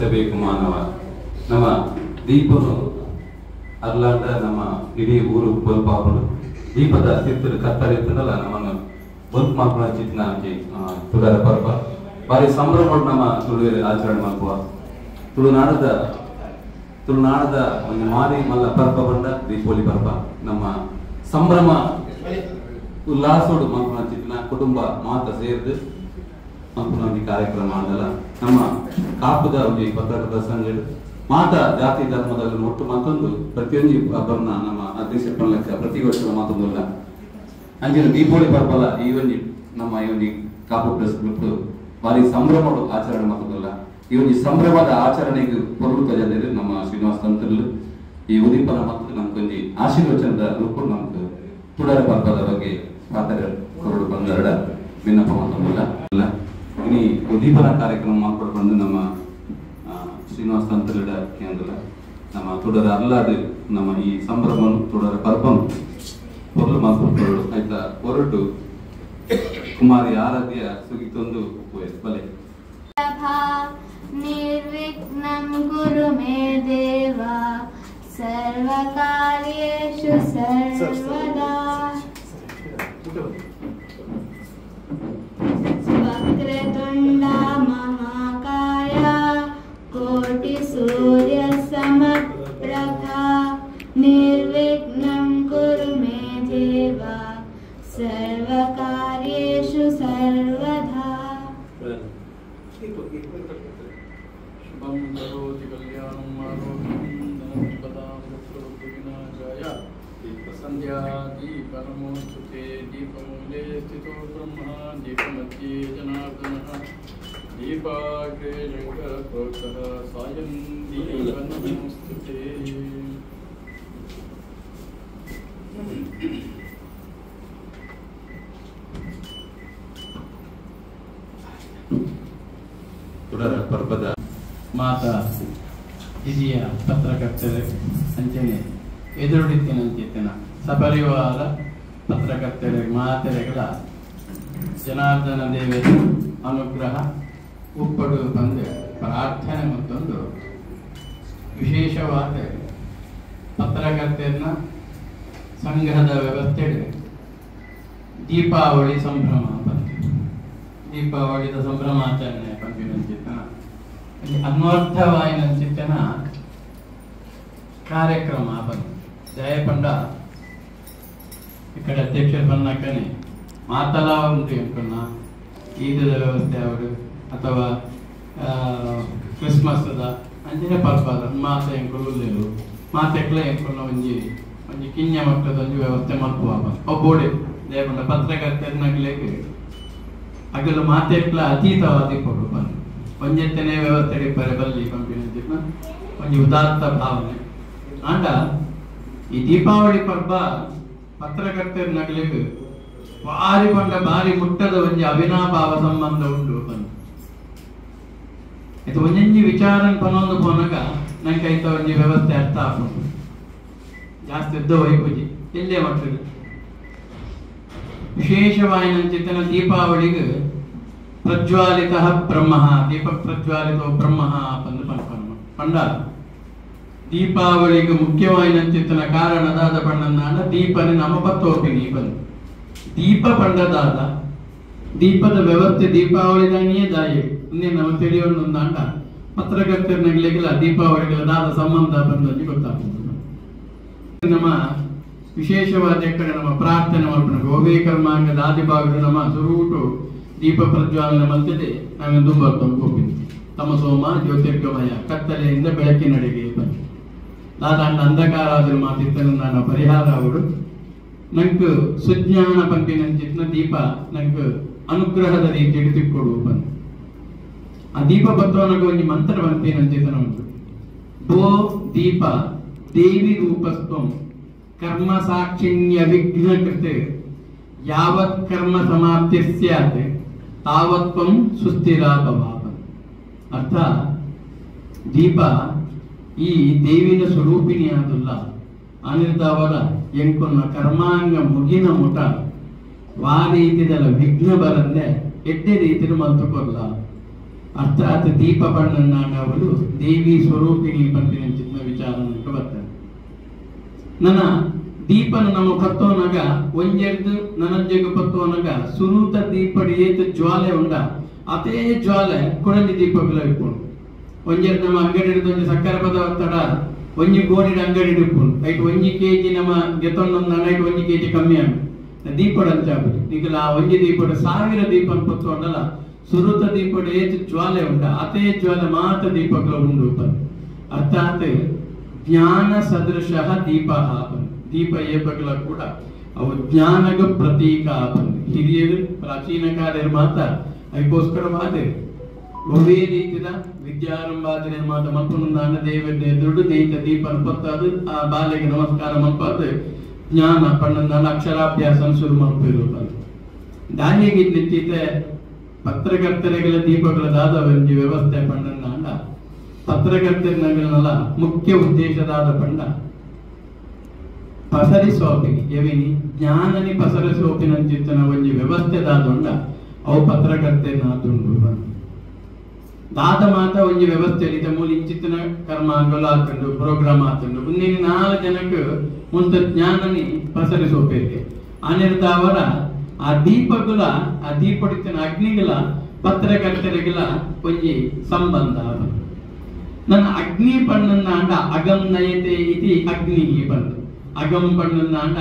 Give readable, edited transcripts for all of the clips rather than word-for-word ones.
ಹಚ್ಚಬೇಕು ಮಾನವ. ನಮ್ಮ ದೀಪನು ಅರ್ಲಾಂಡ ನಮ್ಮ ಇಡೀ ಊರು ಬಲ್ಪಾಪುಡು ದೀಪದ ಸಿತ್ತರು ಕತ್ತರಿತ್ತಲ್ಲ ನಮ್ಮನ್ನು ಬಲ್ಪ್ ಮಾಪುಣ ಚಿತ್ನ ತುಡರ ಪರ್ಬ ಬಾರಿ ಸಂಭ್ರಮ ನಮ್ಮ ತುಳು ಆಚರಣೆ ಮಲ್ಪುವ. ತುಳುನಾಡದ ಒಂದು ಮಾರಿ ಮಲ್ಲ ಪರ್ಬ ಬಂಡ ದೀಪಾವಳಿ ಪರ್ಬ ನಮ್ಮ ಸಂಭ್ರಮ ಉಲ್ಲಾಸೋಡು ಮಲ್ಪುನ ಚಿತ್ನ ಕುಟುಂಬ ಮಾತ ಸೇರ್ದು ಮಲ್ಪುನ ಒಂಜಿ ಕಾರ್ಯಕ್ರಮ ಆಂಡಲ ನಮ್ಮ ಕಾಪುದ ಒಂಜಿ ಪತ್ರಕರ್ತ ಸಂಘ ಮಾತ ಜಾತಿ ಧರ್ಮದಲ್ಲಿ ಒಟ್ಟು ಮತ್ತೊಂದು ಪ್ರತಿಯೊಂದು ಹಬ್ಬನ ನಮ್ಮ ಅಧ್ಯಕ್ಷ ಪನ್ಲಕ್ಕ ಪ್ರತಿ ವರ್ಷದ ಮಾತೊಂದುಲ್ಲ. ಅಂಚಿನ ದೀಪಾವಳಿ ಪರ್ಬಲ ಈ ಒಂಜಿ ನಮ್ಮ ಈ ಒಂಜಿ ಕಾಪು ಪ್ರೆಸ್ ಕ್ಲಬ್ ಭಾರಿ ಸಂಭ್ರಮಡು ಆಚರಣೆ ಮಾತೊಂದುಲ್ಲ. ಈ ಒಂಜಿ ಸಂಭ್ರಮದ ಆಚರಣೆಗೆ ಪೊರುಳು ತಜಂದಿರು ನಮ್ಮ ಶ್ರೀನಿವಾಸ ತಂತ್ರಲು ಈ ಉದೀಪನ ಮತ್ತು ನಮ್ಕೊಂಜಿ ಆಶೀರ್ವಚನದ ರೂಪ ನಮ್ಗೆ ತುಡರ ಪರ್ಬದ ಬಗ್ಗೆ ಪಾತ್ರ ಕೊರಡು ಬಂದರಡ ವಿನ್ನಪ ಮಾತೊಂದುಲ್ಲ. ಇನಿ ಉದೀಪನ ಕಾರ್ಯಕ್ರಮ ಮಾಲ್ಪಡ್ ಬಂದು ನಮ್ಮ ಶ್ರೀನಿವಾಸ ತಂತ್ರಲಿಡ ಕೇಂದ್ರ ನಮ್ಮ ತುಡರ ಅಲ್ಲಾದ ನಮ್ಮ ಈ ಸಂಭ್ರಮನು ತುಡರ ಪರ್ಬನು ಪೊರ್ಲು ಮಾಲ್ಪಡ್ ಆಯ್ತಾ ಹೊರಟು ಕುಮಾರಿ ಆರಾಧ್ಯ ಸುಗಿತೊಂದು ಬಲೆ. ನಿರ್ವಿಘ್ನಂ ಕುರು ಮೇ ದೇವ ಸರ್ವಕಾರ್ಯೇಷು ಸರ್ವದಾ. ವಕ್ರತುಂಡ ಮಹಾಕಾಯ ಕೋಟಿ ಸೂರ್ಯ ಸಮಪ್ರಭಾ ನಿರ್ವಿಘ್ನಂ ಕುರು ಮೇ ದೇವ ಸರ್ವಕಾರ್ಯೇಷು ಸರ್ವದಾ. ಶುಭಂ ಕರೋತಿ ಕಲ್ಯಾಣಂ ಆರೋಗ್ಯಂ ಧನಸಂಪದಾಂ ಶತ್ರುವಿನಾಶಾಯ ಸಂಧ್ಯಾ ದೀಪ ನಮೋಸ್ತುತೇ. ದೀಪಮೂಲೆ ಸ್ಥಿತೋ ಬ್ರಹ್ಮ ದೀಪಮಧ್ಯೆ ಜನಾರ್ದನಃ ದೀಪಾಗ್ರೇ ಶಂಕರ ಪ್ರೋಕ್ತಃ ಸಾಯಂ ದೀಪ ನಮೋಸ್ತುತೇ. ತುಡರ ಪರ್ಬದ ಮಾತಾ ಹಿರಿಯ ಪತ್ರಕರ್ತರೆ ಅಂಚನೆ ಎದುರುಡಿತ್ತಿನಂಚಿತ್ತಿನ ಸಪರಿವಾರ ಪತ್ರಕರ್ತರ ಮಾತೆರೆಗಳ ಜನಾರ್ದನ ದೇವರ ಅನುಗ್ರಹ ಉಪ್ಪಡು ಬಂದು ಪ್ರಾರ್ಥನೆ ಮತ್ತೊಂದು ವಿಶೇಷವಾದ ಪತ್ರಕರ್ತರನ್ನ ಸಂಘದ ವ್ಯವಸ್ಥೆ ದೀಪಾವಳಿ ಸಂಭ್ರಮ ಬಂತು. ದೀಪಾವಳಿದ ಸಂಭ್ರಮಾಚರಣೆ ಪಂಪಿನಂಚಿತ್ತನ ಅನ್ವರ್ಥವಾಯಿನಂಚಿತ್ತನ ಕಾರ್ಯಕ್ರಮ ಬಂತು. ಜಯಪಂಡ ఇక్కడ ಅಧ್ಯಕ್ಷರು ಬಂದಾಕನೆ ಮಾತಲಾ ಉಂಟು ಎಂಕುನ್ನ ಈದದ ವ್ಯವಸ್ಥೆ ಅವರು ಅಥವಾ ಕ್ರಿಸ್ಮಸ್ದ ಅಂಚಿನ ಪರ್ಬದ ಮಾತ ಎಂಕುಲು ಉಲ್ಲೇರು ಮಾತೆಕ್ಲ ಎಂಕುನ್ನ ಒಂಜಿ ಒಂಜಿ ಕಿನ್ಯ ಮಕ್ಕಳದ ಒಂಜಿ ವ್ಯವಸ್ಥೆ ಮಲ್ಪುವ ಒಬ್ಬೋಡೆ ಜಯಪಂಡ ಪತ್ರಕರ್ತರನಾಗ್ಲೇಗೆ ಅಗಲು ಮಾತೆಕ್ಲ ಅತೀತವಾದಿ ಕೊಡು ಬಂದು ಒಂಜೆತ್ತನೇ ವ್ಯವಸ್ಥೆ ಇಪ್ಪರೆ ಬಲ್ಲಿ ಪಂಪಿನ ಒಂಜಿ ಉದಾತ್ತ ಭಾವನೆ. ಆಂಡ ಈ ದೀಪಾವಳಿ ಪರ್ಬ ಪತ್ರಕರ್ತರ ನಗಲಿಗೆ ಬಾರಿ ಪಂಡ ಬಾರಿ ಮುಟ್ಟದ ಒಂಜಿ ಅವಿನಾಭಾವ ಸಂಬಂಧ ಉಂಟು ಬಂದು. ಇದು ಒಂಜೊಂಜಿ ವಿಚಾರ ಪನೊಂದು ಪೋನಾಗ ನಂಗೆ ಐತ ಒಂಜಿ ವ್ಯವಸ್ಥೆ ಅರ್ಥ ಆಪುಂಡು. ಜಾಸ್ತಿ ಇದ್ದ ವೈಪುಜಿ ಎಲ್ಲೇ ಮಟ್ಟದ ವಿಶೇಷವಾಯಿನಂಚಿತನ ದೀಪಾವಳಿಗೆ ಪ್ರಜ್ವಾಲಿತ ಬ್ರಹ್ಮ ದೀಪ ಪ್ರಜ್ವಾಲಿತೋ ಬ್ರಹ್ಮ ಪಂದು ಪನ್ಪನ ಪಂಡ ದೀಪಾವಳಿಗೆ ಮುಖ್ಯವಾಯಿನಂಚಿತನ ಕಾರಣದಾದ ಪಣ್ಣನಾಡ ದೀಪನೆ ನಮ ಪತ್ತೋಪಿನಿ ಬಂದು ದೀಪ ಪಂಡದಾದ ದೀಪದ ವ್ಯವಸ್ಥೆ ದೀಪಾವಳಿ ದಾನಿಯೇ ದಾಯಿ ಇನ್ನೇ ನಮ್ಮ ತಿಳಿಯೋಣ ಪತ್ರಕರ್ತರನಾಗ್ಲಿಕ್ಕಿಲ್ಲ ದೀಪಾವಳಿಗಳ ದಾದ ಸಂಬಂಧ ಬಂದಲ್ಲಿ ಗೊತ್ತಾಗ್ತದೆ. ನಮ್ಮ ವಿಶೇಷವಾದ ಕಡೆ ನಮ್ಮ ಪ್ರಾರ್ಥನೆ ಮಾಡ್ಕೊಂಡು ಗೋವೇ ಕರ್ಮಾಂಗದ ಆದಿಭಾಗಗಳು ನಮ್ಮ ಸುರೂಟು ದೀಪ ಪ್ರಜ್ವಾಲನೆ ಮಲ್ತದೆ ನಾವೆಂದು ಹೋಗ್ತೀನಿ ತಮ್ಮ ಸೋಮ ಜ್ಯೋತಿರ್ಗಮಯ ಕತ್ತಲೆಯಿಂದ ಬೆಳಕಿನಡೆಗೆ ಬನ್ನಿ ದಾದಾಂಡ ಅಂಧಕಾರ ಆದ್ರೆ ಮಾತಿತ್ತನು ನಾನು ಪರಿಹಾರ ಅವರು ನಂಗೆ ಸುಜ್ಞಾನ ಪಂಪಿನಂಚಿತ್ನ ದೀಪ ನಂಗೆ ಅನುಗ್ರಹದ ರೀತಿಯಲ್ಲಿ ತಿಕ್ಕೊಡು ಬಂದು ಆ ದೀಪ ಬತ್ತವನಗ ಒಂದು ಮಂತ್ರ ಪಂಪಿನಂಚಿತನ ಉಂಟು. ಭೋ ದೀಪ ದೇವಿ ರೂಪಸ್ತ್ವಂ ಕರ್ಮ ಸಾಕ್ಷಿಣ್ಯ ವಿಘ್ನ ಕೃತೆ ಯಾವತ್ ಕರ್ಮ ಸಮಾಪ್ತಿ ಸ್ಯಾತ್ ತಾವತ್ವಂ ಸುಸ್ಥಿರಾ ಭವ. ಅರ್ಥ ದೀಪ ಈ ದೇವಿನ ಸ್ವರೂಪಿಣಿಯಾದುಲ್ಲ ಅನಿರ್ದಾವರ ಎಂಕುನ್ನ ಕರ್ಮಾಂಗ ಮುಗಿನ ಮುಟ ವಾ ರೀತಿದಲ್ಲ ವಿಘ್ನ ಬರಂದೆ ಎಡ್ಡೆ ರೀತಿಯ ಮಲ್ತುಕೊಲ್ಲ. ಅರ್ಥಾತ್ ದೀಪ ಬಣ್ಣನಾಡವಳು ದೇವಿ ಸ್ವರೂಪಿಣಿ ಪಂಪಿನಂಚಿನ ವಿಚಾರ ಬರ್ತಾರೆ. ನನ್ನ ದೀಪನ ನಮ್ಮ ಪತ್ತೋನಗ ಒಂಜೆರ್ದು ನನಂಜೆಗ್ ಪತ್ತೋನಗ ಸುರೂತ ದೀಪಡಿ ಏತ್ ಜ್ವಾಲೆ ಉಂಡ ಅದೇ ಜ್ವಾಲೆ ಕುಡಂಜಿ ದೀಪಗಳ ಇಪ್ಪುಂಡು. ಒಂಜೆರ್ದು ನಮ್ಮ ಅಂಗಡಿ ಹಿಡಿದು ಒಂಜಿ ಸಕ್ಕರೆ ಪದಾರ್ಥಡ ಒಂಜಿ ಗೋಣಿಡ ಅಂಗಡಿ ಇಪ್ಪುಂಡು. ಐಟ್ 1 ಕೆಜಿ ನಮ್ಮ ಗೆತೊಂಡೊಂದು ಐಟ್ 1 ಕೆಜಿ ಕಮ್ಮಿ ಆಗ ದೀಪಡ ಅಂಚಾಪುಜಿ. ನಿಕಲ ಆ ಒಂಜಿ ದೀಪಡು 1000 ದೀಪ ಪತ್ತೋಂಡಲ ಸುರೂತ ದೀಪಡು ಏತ್ ಜ್ವಾಲೆ ಉಂಡ ಅದೇ ಜ್ವಾಲೆ ಮಾತ್ರ ದೀಪಗಳ ಉಂಡು. ಅರ್ಥಾತ್ ಜ್ಞಾನ ಸದೃಶ ದೀಪ ದೀಪ ಏಪಗಳ ಕೂಡ ಅವು ಜ್ಞಾನಗ ಪ್ರತೀಕ. ಹಿರಿಯರು ಪ್ರಾಚೀನ ಕಾಲದ ಮಾತ ಅದಕ್ಕೋಸ್ಕರವಾದ ಒವೇ ರೀತಿಯ ವಿದ್ಯಾರಂಭಾಚರಣೆ ಮಾತ ಮಲ್ಪುನಂದಾಂಡ ದೇವರ ಎದುರುಡು ದೈತ ದೀಪನ ಪತ್ತಾದು ಆ ಬಾಲೆಗೆ ನಮಸ್ಕಾರ ಮಲ್ಪಾದು ಜ್ಞಾನ ಪಣ್ಣಂದಾಂಡ ಅಕ್ಷರಾಭ್ಯಾಸ ಶುರು ಮಲ್ಪಿರು. ದಾನಿಗೆ ನಿಂತಿದ್ದೆ ಪತ್ರಕರ್ತರಿಗಳ ದೀಪಗಳ ದಾದ ಒಂಜಿ ವ್ಯವಸ್ಥೆ ಪಣ್ಣಂದಾಂಡ ಪತ್ರಕರ್ತರಿನಗಳೆಲ್ಲ ಮುಖ್ಯ ಉದ್ದೇಶದಾದ ಪಂಡ ಪಸರಿಸೋಪಿನಿ ಎವಿನಿ ಜ್ಞಾನನಿ ಪಸರಿಸೋಪಿನಂಚಿತ್ತನ ಒಂಜಿ ವ್ಯವಸ್ಥೆ ದಾದೊಂಡ ಅವು ಪತ್ರಕರ್ತೇನಾದುಂಡು. ದಾದ ಮಾತ ಒಂಜಿ ವ್ಯವಸ್ಥೆ ಇತ್ತೆ ಮೂಲ ಇಂಚಿತ್ತನ ಕರ್ಮಾಂಗಲು ಆತುಂಡು ಪ್ರೋಗ್ರಾಮ್ ಆತುಂಡು ಮುಂದಿನ 4 ಜನಕ್ಕೆ ಮುಂತ ಜ್ಞಾನನಿ ಪಸರಿಸೋಪೇರಿಗೆ ಆನಿರ್ತಾವರ ಆ ದೀಪಗುಲ ಆ ದೀಪಡಿತನ ಅಗ್ನಿಗಳ ಪತ್ರಕರ್ತರಿಗಳ ಒಂಜಿ ಸಂಬಂಧ. ನನ್ನ ಅಗ್ನಿ ಪಣ್ಣಂದಾಂಡ ಅಗಂ ನಯತೆ ಇತಿ ಅಗ್ನಿ ಬಂದು ಅಗಂ ಪಣ್ಣಂದಾಂಡ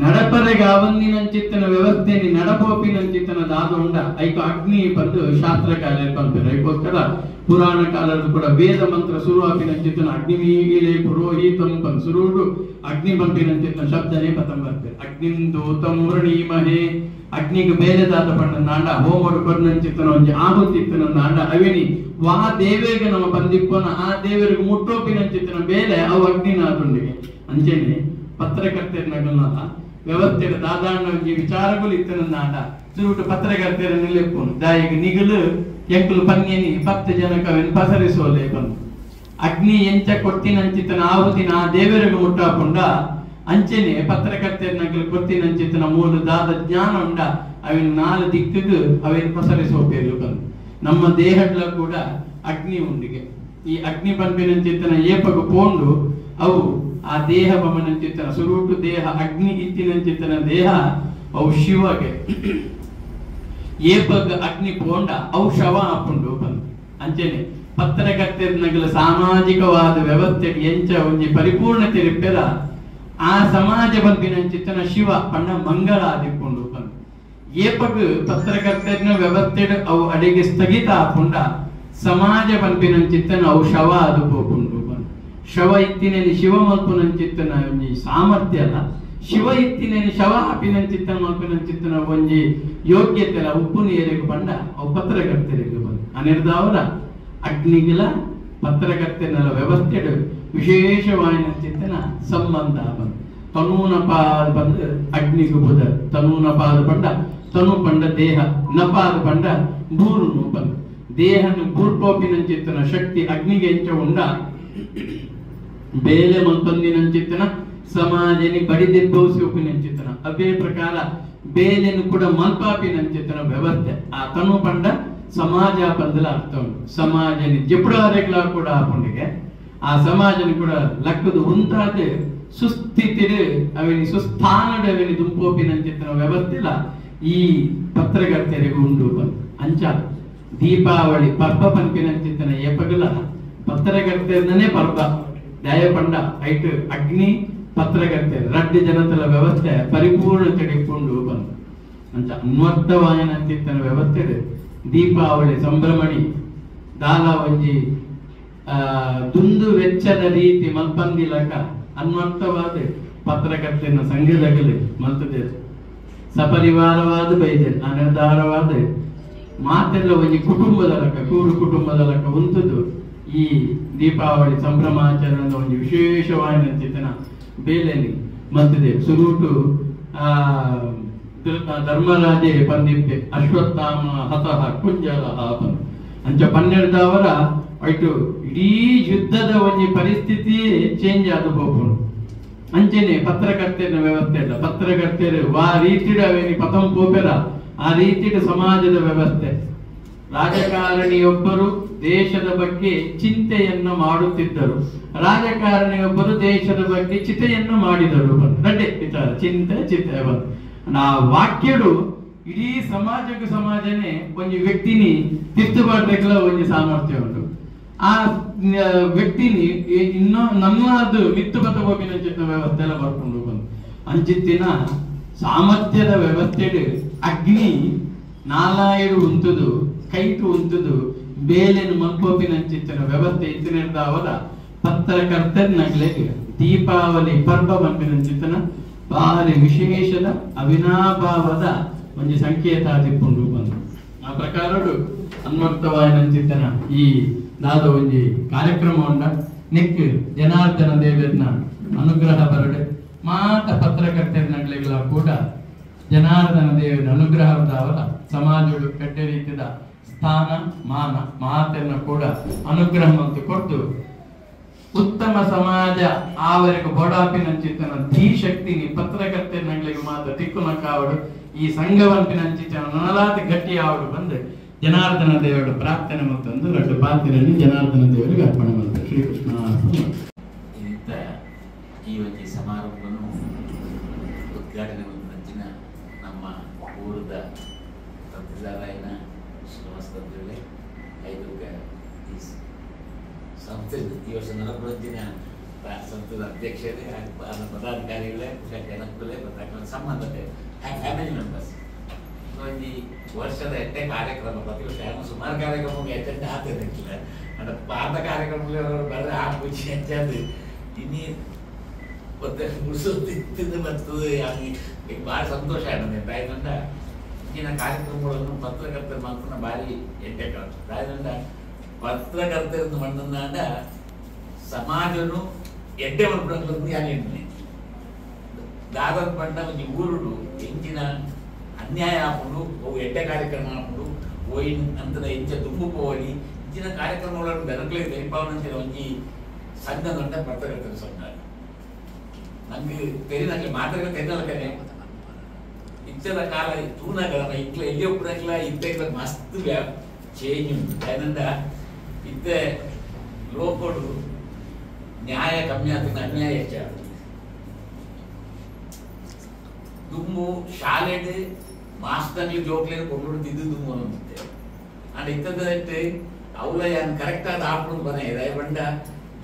ನಡಪರೆಗಾವಂದಿನಂಚಿತ್ತನ ವ್ಯವಸ್ಥೆನಿ ನಡಪೋಪಿನಂಚಿತ್ತನ ದಾದೊಂಡ ಐಕ ಅಗ್ನಿ ಬಂದು ಶಾಸ್ತ್ರಕಾಲ ಪಂಪೆರ್. ಐಕೋಸ್ಕರ ಪುರಾಣ ಕಾಲದ ಕೂಡ ವೇದ ಮಂತ್ರ ಸುರುವಾಪಿನಂಚಿತ್ತನ ಅಗ್ನಿಮೀಗಿಲೆ ಪುರೋಹಿತಂ ಪನ್ ಸುರುಡು ಅಗ್ನಿ ಪಂಪಿನಂಚಿತ್ತನ ಶಬ್ದನೇ ಪತಂ ಬರ್ಪೆರ್. ಅಗ್ನಿಂ ದೂತಂ ವೃಣೀಮಹೇ ಅಗ್ನಿಗೆ ಬೇರೆದಾದ ಪಣ್ಣಂದಾಂಡ ಹೋಮಡು ಕೊರ್ನಂಚಿತ್ತನ ಒಂಜಿ ಆಹುತಿತ್ತನಂದಾಂಡ ಅವಿನಿ ವಾ ದೇವೇಗ ನಮ್ಮ ಬಂದಿಪ್ಪನ ಆ ದೇವರಿಗೆ ಮುಟ್ಟೋಪಿನಂಚಿತ್ತನ ಬೇಲೆ ಅವು ಅಗ್ನಿನಾದುಂಡಿಗೆ. ಅಂಚೆನೆ ಪತ್ರಕರ್ತರನಗಲ್ನ ವ್ಯವಸ್ಥೆ ದಾದಾಂಡ ಒಂಜಿ ವಿಚಾರಗಳು ಇತ್ತನಂದಾಂಡ ಸುರುಟು ಪತ್ರಕರ್ತರ ನಿಲೆಪ್ಪುನು ದಾಯಿಗೆ ನಿಗಲು ಎಂಕುಲು ಪನ್ಯನಿ 10 ಜನಕವೆನ್ ಪಸರಿಸೋಲೆ ಬಂದು ಅಗ್ನಿ ಎಂಚ ಕೊಟ್ಟಿನಂಚಿತನ ಆಹುತಿನ ಆ ದೇವರಿಗೆ ಮುಟ್ಟಾಪುಂಡ ಅಂಚೆನೆ ಪತ್ರಕರ್ತರನಗಲು ಕೊಟ್ಟಿನಂಚಿತನ ಮೂಲ ದಾದ ಜ್ಞಾನ ಉಂಡ ಅವಿನ 4 ದಿಕ್ಕಿಗೆ ಅವೇನು ಪಸರಿಸೋಪೇರು ಬಂದು. ನಮ್ಮ ದೇಹಗಳ ಕೂಡ ಅಗ್ನಿ ಉಂಡಿಗೆ ಈ ಅಗ್ನಿ ಪಂಪಿನಂಚಿತನ ಏಪಗು ಪೋಂಡು ಅವು ಆ ದೇಹ ಬಮನಂಚಿತನ ಸುರುಟು ದೇಹ ಅಗ್ನಿ ಇತ್ತಿನಂಚಿತನ ದೇಹ ಅವು ಶಿವಗೆ ಏಪಗ ಅಗ್ನಿ ಪೋಂಡ ಅವು ಶವ ಆಪುಂಡು ಬಂದು. ಅಂಚೆನೆ ಪತ್ರಕರ್ತರನಗಲ ಸಾಮಾಜಿಕವಾದ ವ್ಯವಸ್ಥೆ ಎಂಚ ಒಂಜಿ ಪರಿಪೂರ್ಣತೆ ಇಪ್ಪೆರ ಆ ಸಮಾಜ ಬಂಪಿನಂಚಿತನ ಶಿವ ಪಣ್ಣ ಮಂಗಳ ಆದಿಪ್ಪುಂಡು ಬಂದು. ಏಪಗ ಪತ್ರಕರ್ತರನ ವ್ಯವಸ್ಥೆ ಅವು ಅಡಿಗೆ ಸ್ಥಗಿತ ಆಪುಂಡ ಸಮಾಜ ಬಂಪಿನಂಚಿತನ ಅವು ಶವ ಅದು ಪೋಪುಂಡು ಬಂದು. ಶವ ಇತ್ತಿನೇನಿ ಶಿವ ಮಲ್ಪುನಂಚಿತ್ತನ ಒಂಜಿ ಸಾಮರ್ಥ್ಯ ಅಲ್ಲ, ಶಿವ ಇತ್ತಿನೇನಿ ಶವ ಹಾಪಿನಂಚಿತ್ತನ ಮಲ್ಪಿನಂಚಿತ್ತನ ಒಂಜಿ ಯೋಗ್ಯತೆ ಅಲ್ಲ ಉಪ್ಪು ನೀರಿಗೆ ಬಂಡ ಅವು ಪತ್ರಕರ್ತರಿಗೆ ಬಂದು ಅನಿರ್ದಾವರ ಅಗ್ನಿಗಿಲ ಪತ್ರಕರ್ತನೆಲ್ಲ ವ್ಯವಸ್ಥೆಡು ವಿಶೇಷವಾಯಿನಂಚಿತ್ತನ ಸಂಬಂಧ ಬಂದು. ತನೂನ ಪಾದ ಬಂದು ಅಗ್ನಿಗೆ ಬುಧ ತನೂನ ಪಾದ ಪಂಡ ತನು ಪಂಡ ದೇಹ ನಪಾದ ಪಂಡ ಬೂರುನು ಬಂದು ದೇಹನು ಬೂರ್ಪೋಪಿನಂಚಿತ್ತನ ಶಕ್ತಿ ಅಗ್ನಿಗೆ ಎಂಚ ಉಂಡ ಬೇಲೆ ಮಲ್ಪಂದಿನಂಚಿತ್ತನ ಸಮಾಜನಿ ಬಡಿದೆಬ್ಬೌಸಿಪಿನಂಚಿತ್ತನ ಅದೇ ಪ್ರಕಾರ ಬೇಲೆನು ಕೂಡ ಮಲ್ಪಾಪಿನಂಚಿತ್ತನ ವ್ಯವಸ್ಥೆ ಆ ತನು ಪಂಡ ಸಮಾಜ ಬಂದಲ ಅರ್ಥ ಉಂಟು. ಸಮಾಜನಿ ಜೆಪ್ಪುಡಾರೆಗ್ಲ ಕೂಡ ಆಪುಂಡಿಗೆ ಆ ಸಮಾಜನಿ ಕೂಡ ಲಕ್ಕದು ಉಂತಾದ ಸುಸ್ಥಿತಿಡು ಅವಿನಿ ಸುಸ್ಥಾನಡು ಅವಿನಿ ದುಂಪೋಪಿನಂಚಿತ್ತನ ವ್ಯವಸ್ಥೆಲ ಈ ಪತ್ರಕರ್ತರಿಗೆ ಉಂಡು ಬಂದು. ಅಂಚ ದೀಪಾವಳಿ ಪರ್ಬ ಪನ್ಪಿನಂಚಿತ್ತನ ಏಪಗಲ ಪತ್ರಕರ್ತರನೇ ಪರ್ಬ ದಯಪಂಡ ಐಟ್ ಅಗ್ನಿ ಪತ್ರಕರ್ತೆ ರಡ್ಡು ಜನತಲ ವ್ಯವಸ್ಥೆ ಪರಿಪೂರ್ಣ ತಡಿಕೊಂಡು ಬಂದು. ಅಂಚ ಅನ್ವರ್ಥವಾಯನಂತಿತ್ತನ ವ್ಯವಸ್ಥೆ ದೀಪಾವಳಿ ಸಂಭ್ರಮಣಿ ದಾಲ ಒಂಜಿ ದುಂದು ವೆಚ್ಚದ ರೀತಿ ಮಲ್ಪಂದಿಲಕ ಅನ್ವರ್ಥವಾದ ಪತ್ರಕರ್ತನ ಸಂಘದಗಲಿ ಮಲ್ತದೆ ಸಪರಿವಾರವಾದ ಬೈದೆ ಅನಿರ್ಧಾರವಾದ ಮಾತೆಲ್ಲ ಒಂಜಿ ಕುಟುಂಬದ ಲಕ್ಕ ಕೂಡು ಕುಟುಂಬದ ಲಕ್ಕ ಉಂಟುದು ಈ ದೀಪಾವಳಿ ಸಂಭ್ರಮಾಚರಣೆ ಒಂದು ವಿಶೇಷವಾದ ಚಿಂತನ ಬೇಲೆನಿ ಮಲ್ತದೆ. ಸುರುಟು ಧರ್ಮರಾಜೆ ಪಂದಿಪ್ಪೆ ಅಶ್ವತ್ಥಾಮ ಹತಃ ಕುಂಜಲ ಬಂದು ಅಂಚ 12 ಐಟು ಇಡೀ ಯುದ್ಧದ ಒಂಜಿ ಪರಿಸ್ಥಿತಿ ಚೇಂಜ್ ಆದ ಹೋಗುಂಡು. ಅಂಚೆನೆ ಪತ್ರಕರ್ತನ ವ್ಯವಸ್ಥೆ ಇಲ್ಲ ಪತ್ರಕರ್ತರು ವಾ ರೀತಿಡ ಅವೇನಿ ಪತಂ ಪೋಪೆರ ಆ ರೀತಿಡ ಸಮಾಜದ ವ್ಯವಸ್ಥೆ ರಾಜಕಾರಣಿಯೊಬ್ಬರು ದೇಶದ ಬಗ್ಗೆ ಚಿಂತೆಯನ್ನು ಮಾಡುತ್ತಿದ್ದರು, ರಾಜಕಾರಣಿಯೊಬ್ಬರು ದೇಶದ ಬಗ್ಗೆ ಚಿತೆಯನ್ನು ಮಾಡಿದರು. ರಡ್ಡೆ ವಿಚಾರ, ಚಿಂತೆ ಚಿತೆ ಬಂದು ನಾ ವಾಕ್ಯಡು ಇಡೀ ಸಮಾಜಕ್ಕೂ ಸಮಾಜನೇ ಒಂಜಿ ವ್ಯಕ್ತಿನಿ ತಿರ್ತುಬಾರ್ದಕ್ಲ ಒಂಜಿ ಸಾಮರ್ಥ್ಯ ಉಂಟು. ಆ ವ್ಯಕ್ತಿನಿ ಇನ್ನೂ ನಮ್ಮದು ಮಿತ್ತು ಬತ್ತ ಹೋಗಿನ ವ್ಯವಸ್ಥೆ ಎಲ್ಲ ಬರ್ಕೊಂಡು ಬಂದು ಅಂಚಿತ್ತಿನ ಸಾಮರ್ಥ್ಯದ ವ್ಯವಸ್ಥೆಡು ಅಗ್ನಿ ನಾಲಾಯಡು ಉಂಟುದು ಕೈಟು ಉಂಟುದು ಬೇಲೆನು ಮಲ್ಪೋಪಿನಂಚಿತ್ತಿನ ವ್ಯವಸ್ಥೆ ಇತ್ತಿನಿರ್ದಾವದ ಪತ್ರಕರ್ತರ್ನಗ್ಲೆಗ್ ದೀಪಾವಳಿ ಪರ್ವ ಮಲ್ಪಿನಂಚಿತ್ತನ ಭಾರಿ ವಿಶೇಷದ ಅವಿನಾಭಾವದ ಒಂಜಿ ಸಂಕೇತ ತಿಪ್ಪುಂಡು ಬಂದು ಆ ಪ್ರಕಾರಡು ಅನ್ವರ್ಥವಾಯಿನಂಚಿತ್ತನ ಈ ದಾದ ಒಂಜಿ ಕಾರ್ಯಕ್ರಮ ಉಂಡ ನೆಕ್ ಜನಾರ್ದನ ದೇವರನ ಅನುಗ್ರಹ ಬರಡೆ ಮಾತ ಪತ್ರಕರ್ತರ್ನಗ್ಲೆಗ್ಲ ಕೂಡ ಜನಾರ್ದನ ದೇವರ ಅನುಗ್ರಹದಾವರ ಸಮಾಜಡು ಕಡ್ಡೆ ರೀತಿಯ ಸ್ಥಾನ ಮಾನ ಮಾತನ್ನು ಕೂಡ ಅನುಗ್ರಹ ಮತ್ತು ಕೊಟ್ಟು ಉತ್ತಮ ಸಮಾಜ ಆವರೆಗೆ ಬೊಡಾಪಿನಂಚಿತನ ಧೀಶಕ್ತಿನಿ ಪತ್ರಕರ್ತರ್ನಗ್ಲಿಗೆ ಮಾತ್ರ ತಿಕ್ಕುನಕ್ಕಾವಡು ಈ ಸಂಘವಂಪಿನಂಚಿತನ ನನಲಾದ ಗಟ್ಟಿ ಆವಡು ಬಂದು ಜನಾರ್ದನ ದೇವರು ಪ್ರಾರ್ಥನೆ ಮತ್ತೊಂದು ರಡ್ಡು ಪಾತ್ರೆಯನ್ನು ಜನಾರ್ದನ ದೇವರಿಗೆ ಅರ್ಪಣೆ ಮಾಡ್ತಾರೆ. ಶ್ರೀಕೃಷ್ಣ ಈ ಒಂದು ಸಮಾರಂಭವನ್ನು ಉದ್ಘಾಟನೆ ನಂಚಿನ ನಮ್ಮ ಊರದ ತಂತ್ರಿದಾರಾಯಣ ಶ್ರೀನಿವಾಸ ತಂತ್ರಿಗಳೇ, ಐದು ಈ ಸಂಸ್ಥೆ ಈ ವರ್ಷ ನಲವತ್ತು ಸಂಸ್ಥೆದ ಅಧ್ಯಕ್ಷರೇ, ಪದಾಧಿಕಾರಿಗಳೇ, ಜನಕ್ಕುಲೇ ಮತ್ತು ಸಂಬಂಧತೆ ಫ್ಯಾಮಿಲಿ ಮೆಂಬರ್ಸ್. ಒಂಜಿ ವರ್ಷದ ಎಟ್ಟೆ ಕಾರ್ಯಕ್ರಮ ಪ್ರತಿ ವರ್ಷ ಸುಮಾರು ಕಾರ್ಯಕ್ರಮಕ್ಕೆ ಅಟೆಂಡ್ ಆಗ್ತದೆ ಅಂದ್ರೆ ಪಾದ ಕಾರ್ಯಕ್ರಮಗಳು ಬರ್ರೆ ಆ ಪೂಜೆ ಹೆಚ್ಚಾದ ಇನ್ನಿ ಮತ್ತೆ ಮುಗಿಸೋದು ಬರ್ತದೆ. ಈಗ ಭಾಳ ಸಂತೋಷ ಆಗಿದೆ. ತಾಯ್ದಂಡ ಈಗಿನ ಕಾರ್ಯಕ್ರಮಗಳನ್ನು ಪತ್ರಕರ್ತರ ಮಾತ್ರ ಭಾರಿ ಎಡ್ಡೆ ಕಾಣ್ತದೆ. ತಾಯ್ದಂಡ ಪತ್ರಕರ್ತರನ್ನು ಮಣ್ಣಂದಾಂಡ ಸಮಾಜನು ಎಡ್ಡೆ ಮಲ್ಪಡಂಗ್ಲದ್ದು ಯಾನೇನೆ ದಾದನ ಪಂಡ ಒಂಜಿ ಊರುಡು ಎಂಚಿನ ಅನ್ಯಾಯ ಆಪುಂಡು, ಅವು ಎಡ್ಡೆ ಕಾರ್ಯಕ್ರಮ ಆಪುಂಡು, ಓಯಿನ್ ಅಂತದ ಎಂಚ ದುಂಬು ಪೋವಲಿ ಇಂಚಿನ ಕಾರ್ಯಕ್ರಮಗಳನ್ನು ಬೆನಕಲೇ ದೈಪಾವನಂಚಿನ ಒಂಜಿ ಸಂಘ ದೊಡ್ಡ ಪತ್ರಕರ್ತರ ಸಂಘ. ನಂಗೆ ತೆರಿನಕ್ಕೆ ಮಾತ್ರ ತೆನ್ನಲ್ಕನೆ ಇಚ್ಚದ ಕಾಲ ತೂನಾಗ ಇಟ್ಲ ಎಲ್ಲಿ ಒಪ್ಪಡಕ್ಲ ಇತ್ತ ಮಸ್ತ್ ಚೇಂಜ್ ಉಂಟು. ಯಾಕಂದ ಇತ್ತ ಲೋಕಡು ನ್ಯಾಯ ಕಮ್ಮಿ ಆಗ್ತದೆ, ಅನ್ಯಾಯ ಹೆಚ್ಚಾಗ್ತದೆ. ದುಮ್ಮು ಶಾಲೆಡ್ ಮಾಸ್ತರ್ಲಿ ಜೋಕ್ಲೇನು ಕೊಂಡು ತಿದ್ದು ದುಮ್ಮು ಅನ್ನುತ್ತೆ. ಅಂಡ್ ಇತ್ತದಂತೆ ಅವಲ ಯಾನ್ ಕರೆಕ್ಟ್ ಆದ ಆಪುಂಡು ಬನ ಇದೆ ಬಂಡ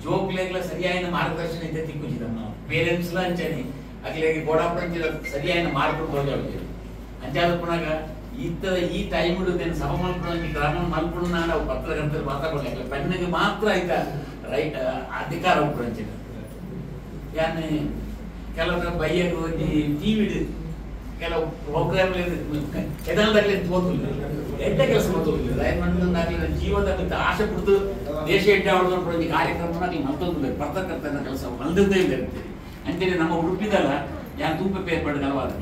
ಜೋಕ್ಲೇಗ್ಲ ಸರಿಯಾದ ಮಾರ್ಗದರ್ಶನ ಇದ್ದ ತಿಕ್ಕುಜಿದಮ್ಮ ಪೇರೆಂಟ್ಸ್ಲ ಅಂಚನಿ ಅಗ್ಲೇಗೆ ಗೋಡಾಪಂಚಿದ ಸರಿಯಾದ ಮಾರ್ಗ ತೋಜಾವುದಿಲ್ಲ. ಅಂಚಾದ ಪುನಗ ಇತ್ತದ ಈ ಟೈಮ್ నేను ಸಭ ಮಲ್ಪುನ ಕ್ರಮ ಮಲ್ಪುಣ ನಾವು ಪತ್ರಕರ್ತರು ಮಾತಾಡಲ್ಲ ಪೆನ್ನಿಗೆ ಮಾತ್ರ ಆಯ್ತಾ ರೈಟ್ ಅಧಿಕಾರ ಉಂಟು ಅಂಚಿನ. ಯಾನ್ ಕೆಲವು ಬೈಯಗ್ ಒಂಜಿ ಟಿವಿಡ್ ಕೆಲವು ಪ್ರೋಗ್ರಾಮ್ ಕೆದಲ್ದಾಗಲೇ ತೋತುಲ್ಲ ಎಡ್ಡೆ ಕೆಲಸ ಮಾಡ್ತೋದಿಲ್ಲ. ದಯಮಾಡಿ ಜೀವದ ಆಸೆ ಪಡ್ದು ದೇಶ ಎಡ್ಡೆ ಆಡೋದು ಒಂಜಿ ಕಾರ್ಯಕ್ರಮ ಮಲ್ತೊಂದಿಲ್ಲ ಪತ್ರಕರ್ತನ ಕೆಲಸ ಮಲ್ದಿದ್ದೇ ಇಲ್ಲ ಅಂತೀರಿ. ಅಂತೇಳಿ ನಮ್ಮ ಉಡುಪಿದಲ್ಲ ಯಾನ್ ತೂಪ ಪೇಪರ್ ಕಲವಾದ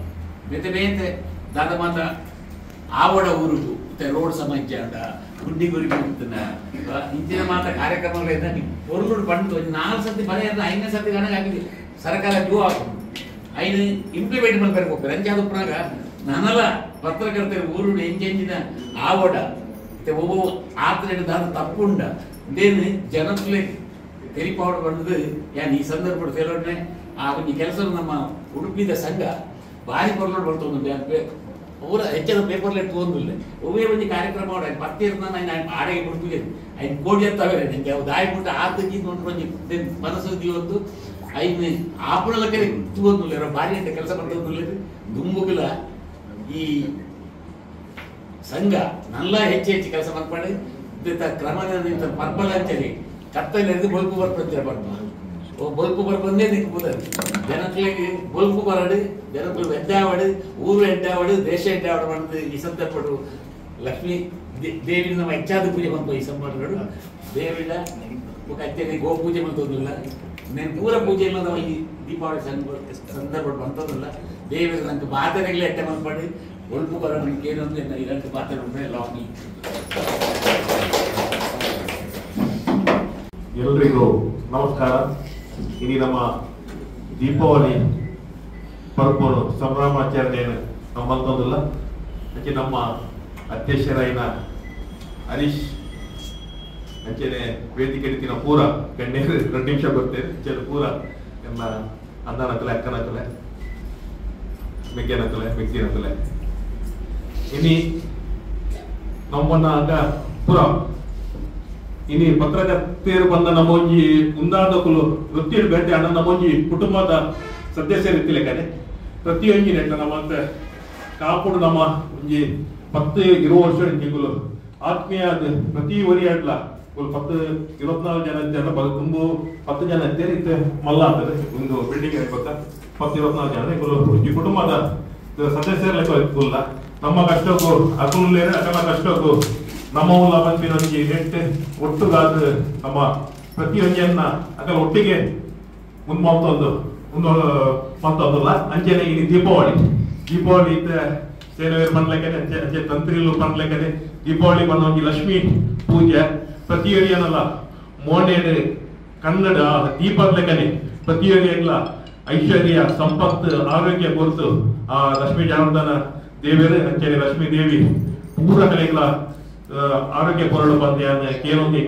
ಬೇತೆ ಬೇತೆ ದಾದ ಮಾತ ಆವಡ ಊರುಗು ಮತ್ತೆ ರೋಡ್ ಸಮಸ್ಯೆ ಅಂಡ ಗುಂಡಿ ಗುರಿ ಇಂಚಿನ ಮಾತ ಕಾರ್ಯಕ್ರಮಗಳಿಂದ ಪೊರ್ಲುಡು ಬಂದು ಒಂಜಿ 4 ಸರ್ತಿ ಬರ 5ನೇ ಸರ್ತಿ ಗಣಗ ಆಗಿದೆ ಸರ್ಕಾರ ಜೂ ಆಗುದು ಐನು ಇಂಪ್ಲಿಮೆಂಟ್ ಮಲ್ಪೆರೆ ಹೋಗ್ತಾರೆ. ಅಂಚಾದ ಉಪ್ಪುನಾಗ ನನಲ ಪತ್ರಕರ್ತರ ಊರುಡು ಎಂಚೆಂಚಿನ ಆವಡ ಮತ್ತೆ ಒಬ್ಬ ಆತನ ದಾದ ತಪ್ಪುಂಡ ಇದೇನು ಜನಕ್ಲೆ ತೆರಿಪಾವಡ ಬಂದದ್ದು ಯಾನ್ ಈ ಸಂದರ್ಭ ತೆಲೋಡ್ನೆ ಆ ಒಂಜಿ ಕೆಲಸ ನಮ್ಮ ಉಡುಪಿದ ಸಂಘ ಭಾರಿ ಪೊರ್ಲುಡು ಬರ್ತೊಂದು ಪೂರ ಹೆಚ್ಚಿನ ಪೇಪರ್ಲೆ ತೋಂದಿಲ್ಲ ಒವ್ವೇ ಒಂಜಿ ಕಾರ್ಯಕ್ರಮ ಪತ್ತೆ ಇರ್ತಾನೆ ಆಡೆಗೆ ಬಿಡ್ತೀವಿ ಐನ್ ಕೋಡಿ ಅಂತವೇ ನಿಂಗೆ ಅವು ದಾಯಿ ಬಿಟ್ಟು ಆತಂಗಿ ಒಂಜಿ ಮನಸ್ಸು ದಿವತ್ತು ಐನ್ ಆಪುಣಲಕ್ಕೆ ತೂವೊಂದುಲ್ಲೆರ್ ಭಾರಿ ಅಂತ ಕೆಲಸ ಮಾಡ್ತೊಂದುಲ್ಲೆರ್ ದುಂಬುಗುಲ ಈ ಸಂಘ ನಲ್ಲ ಹೆಚ್ಚು ಹೆಚ್ಚು ಕೆಲಸ ಮಲ್ಪಡೆ ಕ್ರಮ ಪರ್ಬಲ ಅಂಚನೆ ಕತ್ತಲೆ ಬೊಲ್ಪು ಬರ್ಪಂಚ ಪರ್ಬ ಓ ಬೊಲ್ಪು ಬರ್ಪಂದೇ ದಿಕ್ಕು ಪುದರ್ ಜನಕ್ಲೆಗ್ ಬೊಲ್ಪು ಬರಡು ಜನಕ್ಲು ಎಡ್ಡಾವಡು ಊರು ಎಡ್ಡಾವಡು ದೇಶ ಎಡ್ಡಾವಡು ಬಂದು ಈ ಸಂದರ್ಭಡು ಲಕ್ಷ್ಮೀ ದೇವಿ ನಮ್ಮ ಹೆಚ್ಚಾದ ಪೂಜೆ ಬಂತು ಈ ಸಂದರ್ಭಗಳು ದೇವಿಡ ಅತ್ಯಂತ ಗೋ ಪೂಜೆ ಬಂತೊಂದಿಲ್ಲ నేను ಪೂರ ಪೂಜೆ ಇಲ್ಲ ಈ ದೀಪಾವಳಿ ಸಂದರ್ಭ ಬಂತೊಂದಿಲ್ಲ ದೇವಿ ನಂಗೆ ಮಾತನೆಗಳೇ ಎಟ್ಟೆ ಮಲ್ಪಡಿ ಒಳ್ಪು ಬರೋ ನನಗೆ ಏನೊಂದು ಇರಂಟು ಮಾತನೆ ಲಾಂಗ್. ಎಲ್ರಿಗೂ ನಮಸ್ಕಾರ. ಇಲ್ಲಿ ನಮ್ಮ ದೀಪಾವಳಿ ಪರ್ಬನು ಸಂಭ್ರಮಾಚರಣೆಯನ್ನು ನಮ್ಮಂತೊಂದಿಲ್ಲ ಅದಕ್ಕೆ ನಮ್ಮ ಅಧ್ಯಕ್ಷರಾಯಿನ ಹರೀಶ್ ಅಂಚೆನೆ ವೇದಿಕೆ ತಿನ ಪೂರ ಗಣ್ಯರು 2 ನಿಮಿಷ ಬರ್ತೇನೆ ಅಂಚೆನೆ ಪೂರ ಎಲ್ಲ ಅಣ್ಣನಕಲೆ ಅಕ್ಕನಕಲೆ ಮೆಗ್ಗನಕಲೆ ಮೆಗ್ಗಿನಕಲೆ ಇನಿ ನಮ್ಮನ್ನ ಆಗ ಪೂರ ಇನಿ ಪತ್ರಕರ್ತೆಯರು ಬಂದ ನಮ್ಮೊಂಜಿ ಉಂದಾದಕುಲು ವೃತ್ತಿಯಲ್ಲಿ ಬೇಟೆ ಅಣ್ಣ ನಮ್ಮೊಂಜಿ ಕುಟುಂಬದ ಸದಸ್ಯರು ಲೆಕ್ಕನೆ ಪ್ರತಿಯೊಂಜಿ ನೆಟ್ಟ ನಮ್ಮ ಕಾಪುಡು ನಮ್ಮ ಒಂಜಿ 10-20 ವರ್ಷ ಇಂಚಿಗುಲು ಆತ್ಮೀಯ ಪ್ರತಿ ಒರಿಯಾಡ್ಲ 10-24 ಜನ ಇದ್ದಾರ ತುಂಬು 10 ಜನ ಇದ್ದೇನೆ ಇತ್ತೆ ಮಲ್ಲ ಆಗ್ತದೆ ಒಂದು ಬಿಲ್ಡಿಂಗ್ ಗೊತ್ತಾ 10-24 ಜನ ಇಗುಲು ಒಂಜಿ ಕುಟುಂಬದ ಸದಸ್ಯರ ಲೆಕ್ಕ ಇಲ್ಲ ನಮ್ಮ ಕಷ್ಟಕ್ಕೂ ಅಕುಲೇನೆ ಅಕಲ ಕಷ್ಟಕ್ಕೂ ನಮ್ಮ ಉಲ್ಲ ಬಂದಿನ ಒಂಜಿ ನೆಟ್ ಒಟ್ಟುಗಾದ ನಮ್ಮ ಪ್ರತಿಯೊಂಜಿಯನ್ನ ಅಕಲ ಒಟ್ಟಿಗೆ ಮುಂದೆ ಮತ್ತೊಂದಲ್ಲ ಅಂಚೆನೆ ಈ ದೀಪಾವಳಿ ದೀಪಾವಳಿ ಇತ್ತೆ ಸೇನವೇರು ಪನ್ಲೆಕ್ಕನೆ ಅಂಚೆ ಅಂಚೆ ತಂತ್ರಿಲು ಪನ್ಲೆಕ್ಕನೆ ದೀಪಾವಳಿ ಬಂದ ಒಂಜಿ ಲಕ್ಷ್ಮೀ ಪೂಜೆ ಪ್ರತಿಯೊರಿಯನಲ್ಲ ಮೋನೇಡು ಕನ್ನಡ ದೀಪದ ಲೆಕ್ಕನೆ ಪ್ರತಿಯೊರಿಯಗ್ಲ ಐಶ್ವರ್ಯ ಸಂಪತ್ತು ಆರೋಗ್ಯ ಕೊರ್ತು ಆ ಲಕ್ಷ್ಮೀ ಜನಾರ್ದನ ದೇವರು ಅಂಚೆನೆ ಲಕ್ಷ್ಮೀ ದೇವಿ ಪೂರ ಕಲೆಗಳ ಆರೋಗ್ಯ ಕೊರಡು ಬಂದೆ ಕೇಳೊಂದು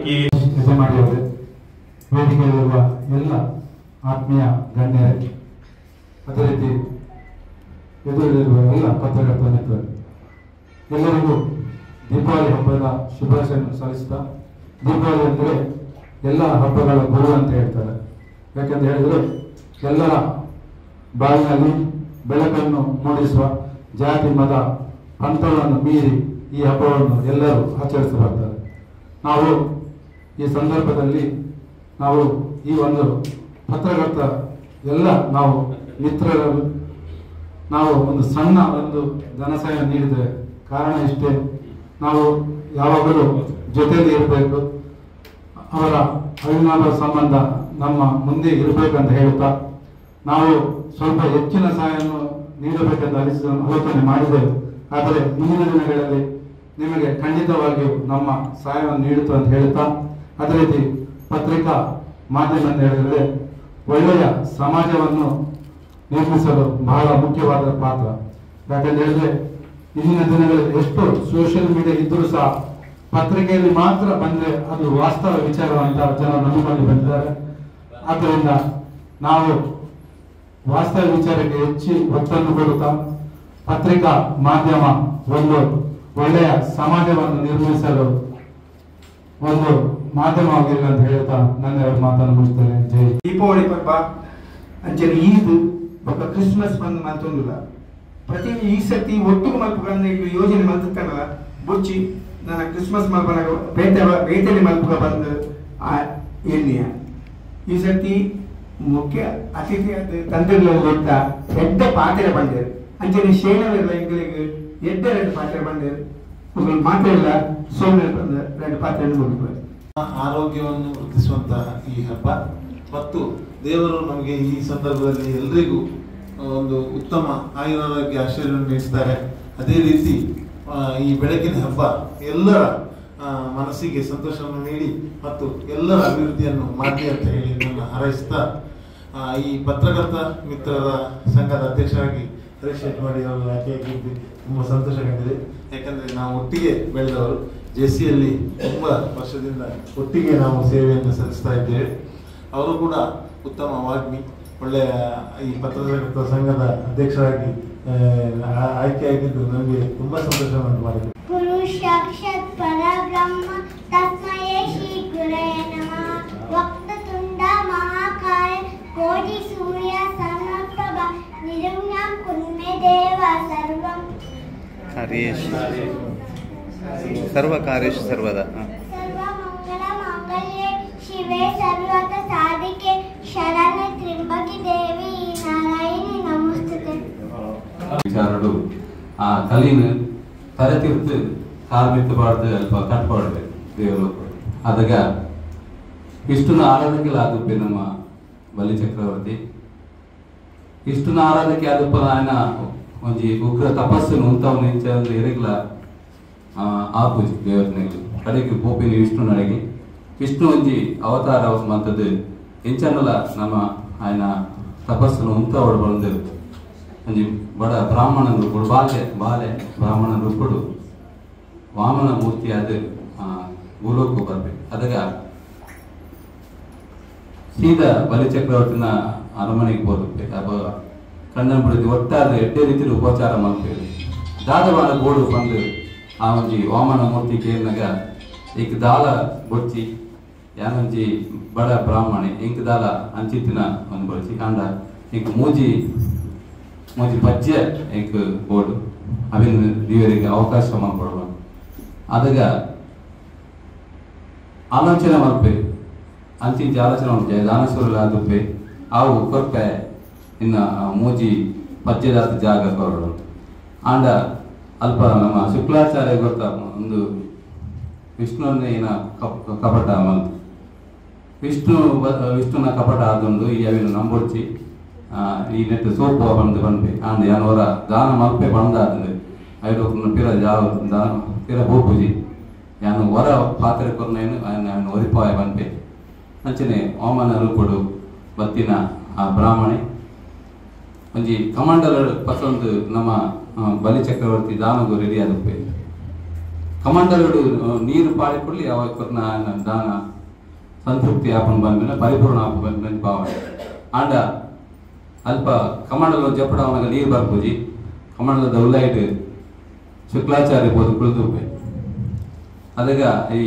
ಯಜಮಾನಿಯವರೇ, ವೇದಿಕೆಯಲ್ಲಿರುವ ಎಲ್ಲ ಆತ್ಮೀಯ ಗಣ್ಯರೇ, ಅದೇ ರೀತಿ ಎದುರಲ್ಲಿರುವ ಎಲ್ಲ ಪತ್ರಕರ್ತ ಮಿತ್ರರು, ಎಲ್ಲರಿಗೂ ದೀಪಾವಳಿ ಹಬ್ಬದ ಶುಭಾಶಯನ್ನು ಸಲ್ಲಿಸ್ತಾ, ದೀಪಾವಳಿ ಅಂದರೆ ಎಲ್ಲ ಹಬ್ಬಗಳ ಗುರು ಅಂತ ಹೇಳ್ತಾರೆ. ಯಾಕೆಂತ ಹೇಳಿದರೆ ಎಲ್ಲರ ಬಾಳಿನಲ್ಲಿ ಬೆಳಕನ್ನು ಮೂಡಿಸುವ ಜಾತಿ ಮತ ಪಂಥಗಳನ್ನು ಮೀರಿ ಈ ಹಬ್ಬವನ್ನು ಎಲ್ಲರೂ ಆಚರಿಸಿ ಬರ್ತಾರೆ. ನಾವು ಈ ಸಂದರ್ಭದಲ್ಲಿ ನಾವು ಈ ಒಂದು ಪತ್ರಕರ್ತ ಎಲ್ಲ ನಾವು ಮಿತ್ರರು ನಾವು ಒಂದು ಸಣ್ಣ ಒಂದು ಧನಸಹಾಯ ನೀಡಿದ್ದೇವೆ. ಕಾರಣ ಇಷ್ಟೇ, ನಾವು ಯಾವಾಗಲೂ ಜೊತೆಯಲ್ಲಿ ಇರಬೇಕು, ಅವರ ಅವಿನಾಭಾವ ಸಂಬಂಧ ನಮ್ಮ ಮುಂದೆ ಇರಬೇಕಂತ ಹೇಳುತ್ತಾ ನಾವು ಸ್ವಲ್ಪ ಹೆಚ್ಚಿನ ಸಹಾಯವನ್ನು ನೀಡಬೇಕೆಂದು ಆಲೋಚನೆ ಮಾಡಿದೆವು. ಆದರೆ ಮುಂದಿನ ದಿನಗಳಲ್ಲಿ ನಿಮಗೆ ಖಂಡಿತವಾಗಿಯೂ ನಮ್ಮ ಸಹಾಯವನ್ನು ನೀಡುತ್ತೆ ಅಂತ ಹೇಳುತ್ತಾ, ಅದೇ ರೀತಿ ಪತ್ರಿಕಾ ಮಾಧ್ಯಮ ಅಂತ ಹೇಳಿದರೆ ಒಳ್ಳೆಯ ಸಮಾಜವನ್ನು ನಿರ್ಮಿಸಲು ಬಹಳ ಮುಖ್ಯವಾದ ಪಾತ್ರ. ಯಾಕಂತ ಹೇಳಿದ್ರೆ ಇಂದಿನ ದಿನಗಳಲ್ಲಿ ಎಷ್ಟು ಸೋಷಿಯಲ್ ಮೀಡಿಯಾ ಇದ್ದರೂ ಸಹ ಪತ್ರಿಕೆಯಲ್ಲಿ ಮಾತ್ರ ಬಂದರೆ ಅದು ವಾಸ್ತವ ವಿಚಾರ ಅಂತ ಜನ ನಂಬಿಕೊಂಡು ಬಂದಿದ್ದಾರೆ. ಆದ್ದರಿಂದ ನಾವು ವಾಸ್ತವ ವಿಚಾರಕ್ಕೆ ಹೆಚ್ಚು ಒತ್ತನ್ನು ಕೊಡುತ್ತಾ ಪತ್ರಿಕಾ ಮಾಧ್ಯಮ ಒಂದು ಒಳ್ಳೆಯ ಸಮಾಜವನ್ನು ನಿರ್ಮಿಸಲು ಒಂದು ಮಾಧ್ಯಮವಾಗಿಲ್ಲ ಅಂತ ಹೇಳ್ತಾ ನನ್ನ ಎರಡು ಮಾತನ್ನು ಮುಗಿಸ್ತೇನೆ. ಜೈ. ದೀಪಾವಳಿ ಪರ್ವ ಅಂಚನೆ ಈದ್ ಬೊಕ್ಕ ಕ್ರಿಸ್ಮಸ್ ಬಂದು ಮಲ್ತೊಂದುಲ್ಲ ಪ್ರತಿ ಈ ಸರ್ತಿ ಒಟ್ಟು ಮಲ್ಪುಗಂದ ಯೋಜನೆ ಮಲ್ತಾನಲ್ಲ ಬೊಚ್ಚಿ ನನ್ನ ಕ್ರಿಸ್ಮಸ್ ಮಲ್ಪನಾಗ ಬೇತೆ ಬೇತೆನೆ ಮಲ್ಪುಗ ಬಂದು ಆ ಎಣ್ಣಿಯ ಈ ಸರ್ತಿ ಮುಖ್ಯ ಅತಿಥಿ ತಂದೆಗಳ ಗೊತ್ತ ಎಡ್ಡ ಪಾತ್ರೆ ಬಂದೇರು ಅಂಚನೆ ಶೇಣವಿರಲ್ಲ ಎಂಗಳಿಗೆ ಎಡ್ಡ ಎರಡು ಪಾತ್ರೆ ಬಂದೇರು ಮಾತ್ರೆ ಇಲ್ಲ ಸೋಮೆ ಬಂದ ಎರಡು ಪಾತ್ರೆ ಮುಗಿಬೋದು. ಆರೋಗ್ಯವನ್ನು ವೃದ್ಧಿಸುವಂತಹ ಈ ಹಬ್ಬ ಮತ್ತು ದೇವರು ನಮಗೆ ಈ ಸಂದರ್ಭದಲ್ಲಿ ಎಲ್ಲರಿಗೂ ಒಂದು ಉತ್ತಮ ಆಯುರಾರೋಗ್ಯ ಆಶೀರ್ವಾದವನ್ನು ನೀಡಿದ್ದಾರೆ. ಅದೇ ರೀತಿ ಈ ಬೆಳಕಿನ ಹಬ್ಬ ಎಲ್ಲರ ಮನಸ್ಸಿಗೆ ಸಂತೋಷವನ್ನು ನೀಡಿ ಮತ್ತು ಎಲ್ಲರ ಅಭಿವೃದ್ಧಿಯನ್ನು ಮಾಡಲಿ ಅಂತ ಹೇಳಿ ನನ್ನ ಹಾರೈಸ್ತಾ ಈ ಪತ್ರಕರ್ತ ಮಿತ್ರರ ಸಂಘದ ಅಧ್ಯಕ್ಷರಾಗಿ ಹರೀಶ್ ಶೆಟ್ಟಿ ಅವರು ಆಯ್ಕೆಯಾಗಿದ್ದು ತುಂಬ ಸಂತೋಷ ಕಂಡಿದೆ. ಯಾಕಂದರೆ ನಾವು ಒಟ್ಟಿಗೆ ಬೆಳೆದವರು, ಜೆಸಿಯಲ್ಲಿ ತುಂಬ ವರ್ಷದಿಂದ ಒಟ್ಟಿಗೆ ನಾವು ಸೇವೆಯನ್ನು ಸಲ್ಲಿಸ್ತಾ ಇದ್ದೇವೆ. ಅವರು ಕೂಡ ಉತ್ತಮ ವಾಗ್ಮಿ, ಒಳ್ಳೆಯ ಈ ಪತ್ರಕರ್ತ ಸಂಘದ ಅಧ್ಯಕ್ಷರಾಗಿ ಆಯ್ಕೆಯಾಗಿದ್ದು ನಮಗೆ ತುಂಬ ಸಂತೋಷವನ್ನು ಮಾಡಿದೆ. ಗುರು ಸಾಕ್ಷಾತ್ ಪರಬ್ರಹ್ಮ ತಸ್ಮೈ ಶ್ರೀ ಗುರವೇ ನಮಃ. ವಕ್ರತುಂಡ ಮಹಾಕಾಯ ಕೋಟಿ ಸೂರ್ಯ ಸಮಪ್ರಭ ನಿರ್ವಿಘ್ನಂ ಕುರು ದೇವ ಸರ್ವಂ ಕಾರ್ಯೇಶು ಸರ್ವ ಕಾರ್ಯೇಶು ಸರ್ವದಾ. ಸರ್ವ ಮಂಗಳ ಮಾಂಗಲ್ಯೆ ಶಿವೆ ಸರ್ವತ ಸಾಧಿಕೆ ಶರಣ ತ್ರಿಂಬಕಿ ದೇವಿ ನಾರಾಯಣಿ ನಮೋಸ್ತುತೆ. ವಿಚಾರಡು ಆ ಕಲಿನ ತಲೆ ತೀರ್ತು ಕಾರ್ಮಿತ್ತು ಬಾಡ್ದು ಅಲ್ಪ ಕಟ್ಪಾಡ್ದೆ ದೇವರು. ಆದಾಗ ಇಷ್ಟನ್ನು ಆರಾಧಕ್ಕೆ ಆದುಪ್ಪೆ ನಮ್ಮ ಬಲಿ ಚಕ್ರವರ್ತಿ ಇಷ್ಟನ್ನು ಆರಾಧಕ್ಕೆ ಆದುಪ್ಪ ఆయన ಒಂಜಿ ಉಗ್ರ ತಪಸ್ಸನ್ನು ಉಂತವನು ಇಂಚ ಎರಿಗ್ಲ ಆಪುಜಿ ದೇವರನಲ್ಲಿ ಕಡೆಗೆ ಪೋಪಿನ ವಿಷ್ಣು ನಡೆಗೆ ವಿಷ್ಣು ಒಂಜಿ ಅವತಾರ ಮಂತದ್ದು ಎಂಚನ್ನಲ ನಮ್ಮ ఆయన ತಪಸ್ಸನ್ನು ಉಂತವಡು ಬಂದು ಒಂಜಿ ಬಡ ಬ್ರಾಹ್ಮಣನ ರೂಪಡು ಬಾಲೆ ಬಾಲೆ ಬ್ರಾಹ್ಮಣನ ರೂಪಡು ವಾಮನ ಮೂರ್ತಿಯಾದ ಭೂಲೋಕ ಬರ್ಪೆ. ಅದಗ ಸೀದಾ ಬಲಿಚಕ್ರವರ್ತಿನ ಅರಮನೆಗೆ ಹೋದುಪ್ಪೆ. ಅವಾಗ ಕಣ್ಣನ್ ಬಿಡಿದು ಒಟ್ಟಾದ ಎಡ್ಡೆ ರೀತಿಯಲ್ಲಿ ಉಪಚಾರ ಮಾಡ್ತೇವೆ. ದಾದವಾದ ಬೋಡು ಬಂದು ಆ ಒಂಜಿ ವಾಮನ ಮೂರ್ತಿ ಕೇಳಿನಾಗ ಈಗ ದಾಲ ಬೊಚ್ಚಿ ಯಾನೊಂಜಿ ಬಡ ಬ್ರಾಹ್ಮಣೆ ಇಂಕ್ ದಾಲ ಅಂಚಿತ್ತಿನ ಒಂದು ಬೊಚ್ಚಿ ಅಂಡ ಇಂಕ್ ಮೂಜಿ ಮೂಜಿ ಪಜ್ಜೆ ಇಂಕ್ ಬೋಡು ಅವಿನ ದೇವರಿಗೆ ಅವಕಾಶ ಮಾಡ್ಕೊಡುವ. ಅದಾಗ ಆಲೋಚನೆ ಮಲ್ಪೆ ಅಂಚಿಂಚಿ ಆಲೋಚನೆ ಮಲ್ಪೆ ದಾನಸೂರಲ್ಲ ಆದುಪ್ಪೆ ಆವು ಕೊರ್ಪೆ ಇನ್ನ ಮೂಜಿ ಪಜ್ಜೆದಾತ ಜಾಗ ಕೊರಡು. ಆಂಡ ಅಲ್ಪ ನಮ್ಮ ಶುಕ್ಲಾಚಾರ್ಯ ಗೊತ್ತ ಒಂದು ವಿಷ್ಣುವನ್ನೇ ಏನ ಕಪಟ ಮಲ್ತು ವಿಷ್ಣುನ ಕಪಟ ಆದೊಂದು ಈ ಅವಿನ ನಂಬೊಡ್ಚಿ ಈ ನೆಟ್ಟು ಸೋಪು ಬಂದು ಬಂದ್ಪೆ ಆಂಡ ಯಾನವರ ದಾನ ಮಲ್ಪೆ ಬಂದಾದಂದು ಐದು ಪಿರ ಜಾವ ದಾನ ಪಿರ ಬೋಪೂಜಿ ಯಾನು ವರ ಪಾತ್ರೆ ಕೊರ್ನೇನು ಅವನು ಒರಿಪಾಯ ಬಂದ್ಪೆ. ಅಂಚನೆ ವಾಮನ ರೂಪಡು ಬತ್ತಿನ ಆ ಬ್ರಾಹ್ಮಣೆ ಒಂಜಿ ಕಮಾಂಡಲ ಪಸಂದು ನಮ್ಮ ಬಲಿ ಚಕ್ರವರ್ತಿ ದಾನಗು ರೆಡಿ ಆದುಪ್ಪೆ. ಕಮಾಂಡಲುಡು ನೀರು ಪಾಡಿಕೊಳ್ಳಿ ಅವ ಕೊರ್ನ ದಾನ ಸಂತೃಪ್ತಿ ಆಪನ್ ಬಂದ್ಮೇಲೆ ಪರಿಪೂರ್ಣ ಆಪ ಬಂದ್ಮೇಲೆ ಭಾವನೆ. ಆಂಡ ಅಲ್ಪ ಕಮಂಡಲ ಜಪಡ ಅವನಾಗ ನೀರು ಬರ್ಪೂಜಿ ಕಮಂಡಲದ ಉಲ್ಲೈಟ್ ಶುಕ್ಲಾಚಾರ್ಯ ಬೋದು ಕುಳಿದುಪ್ಪೆ. ಅದಗ ಈ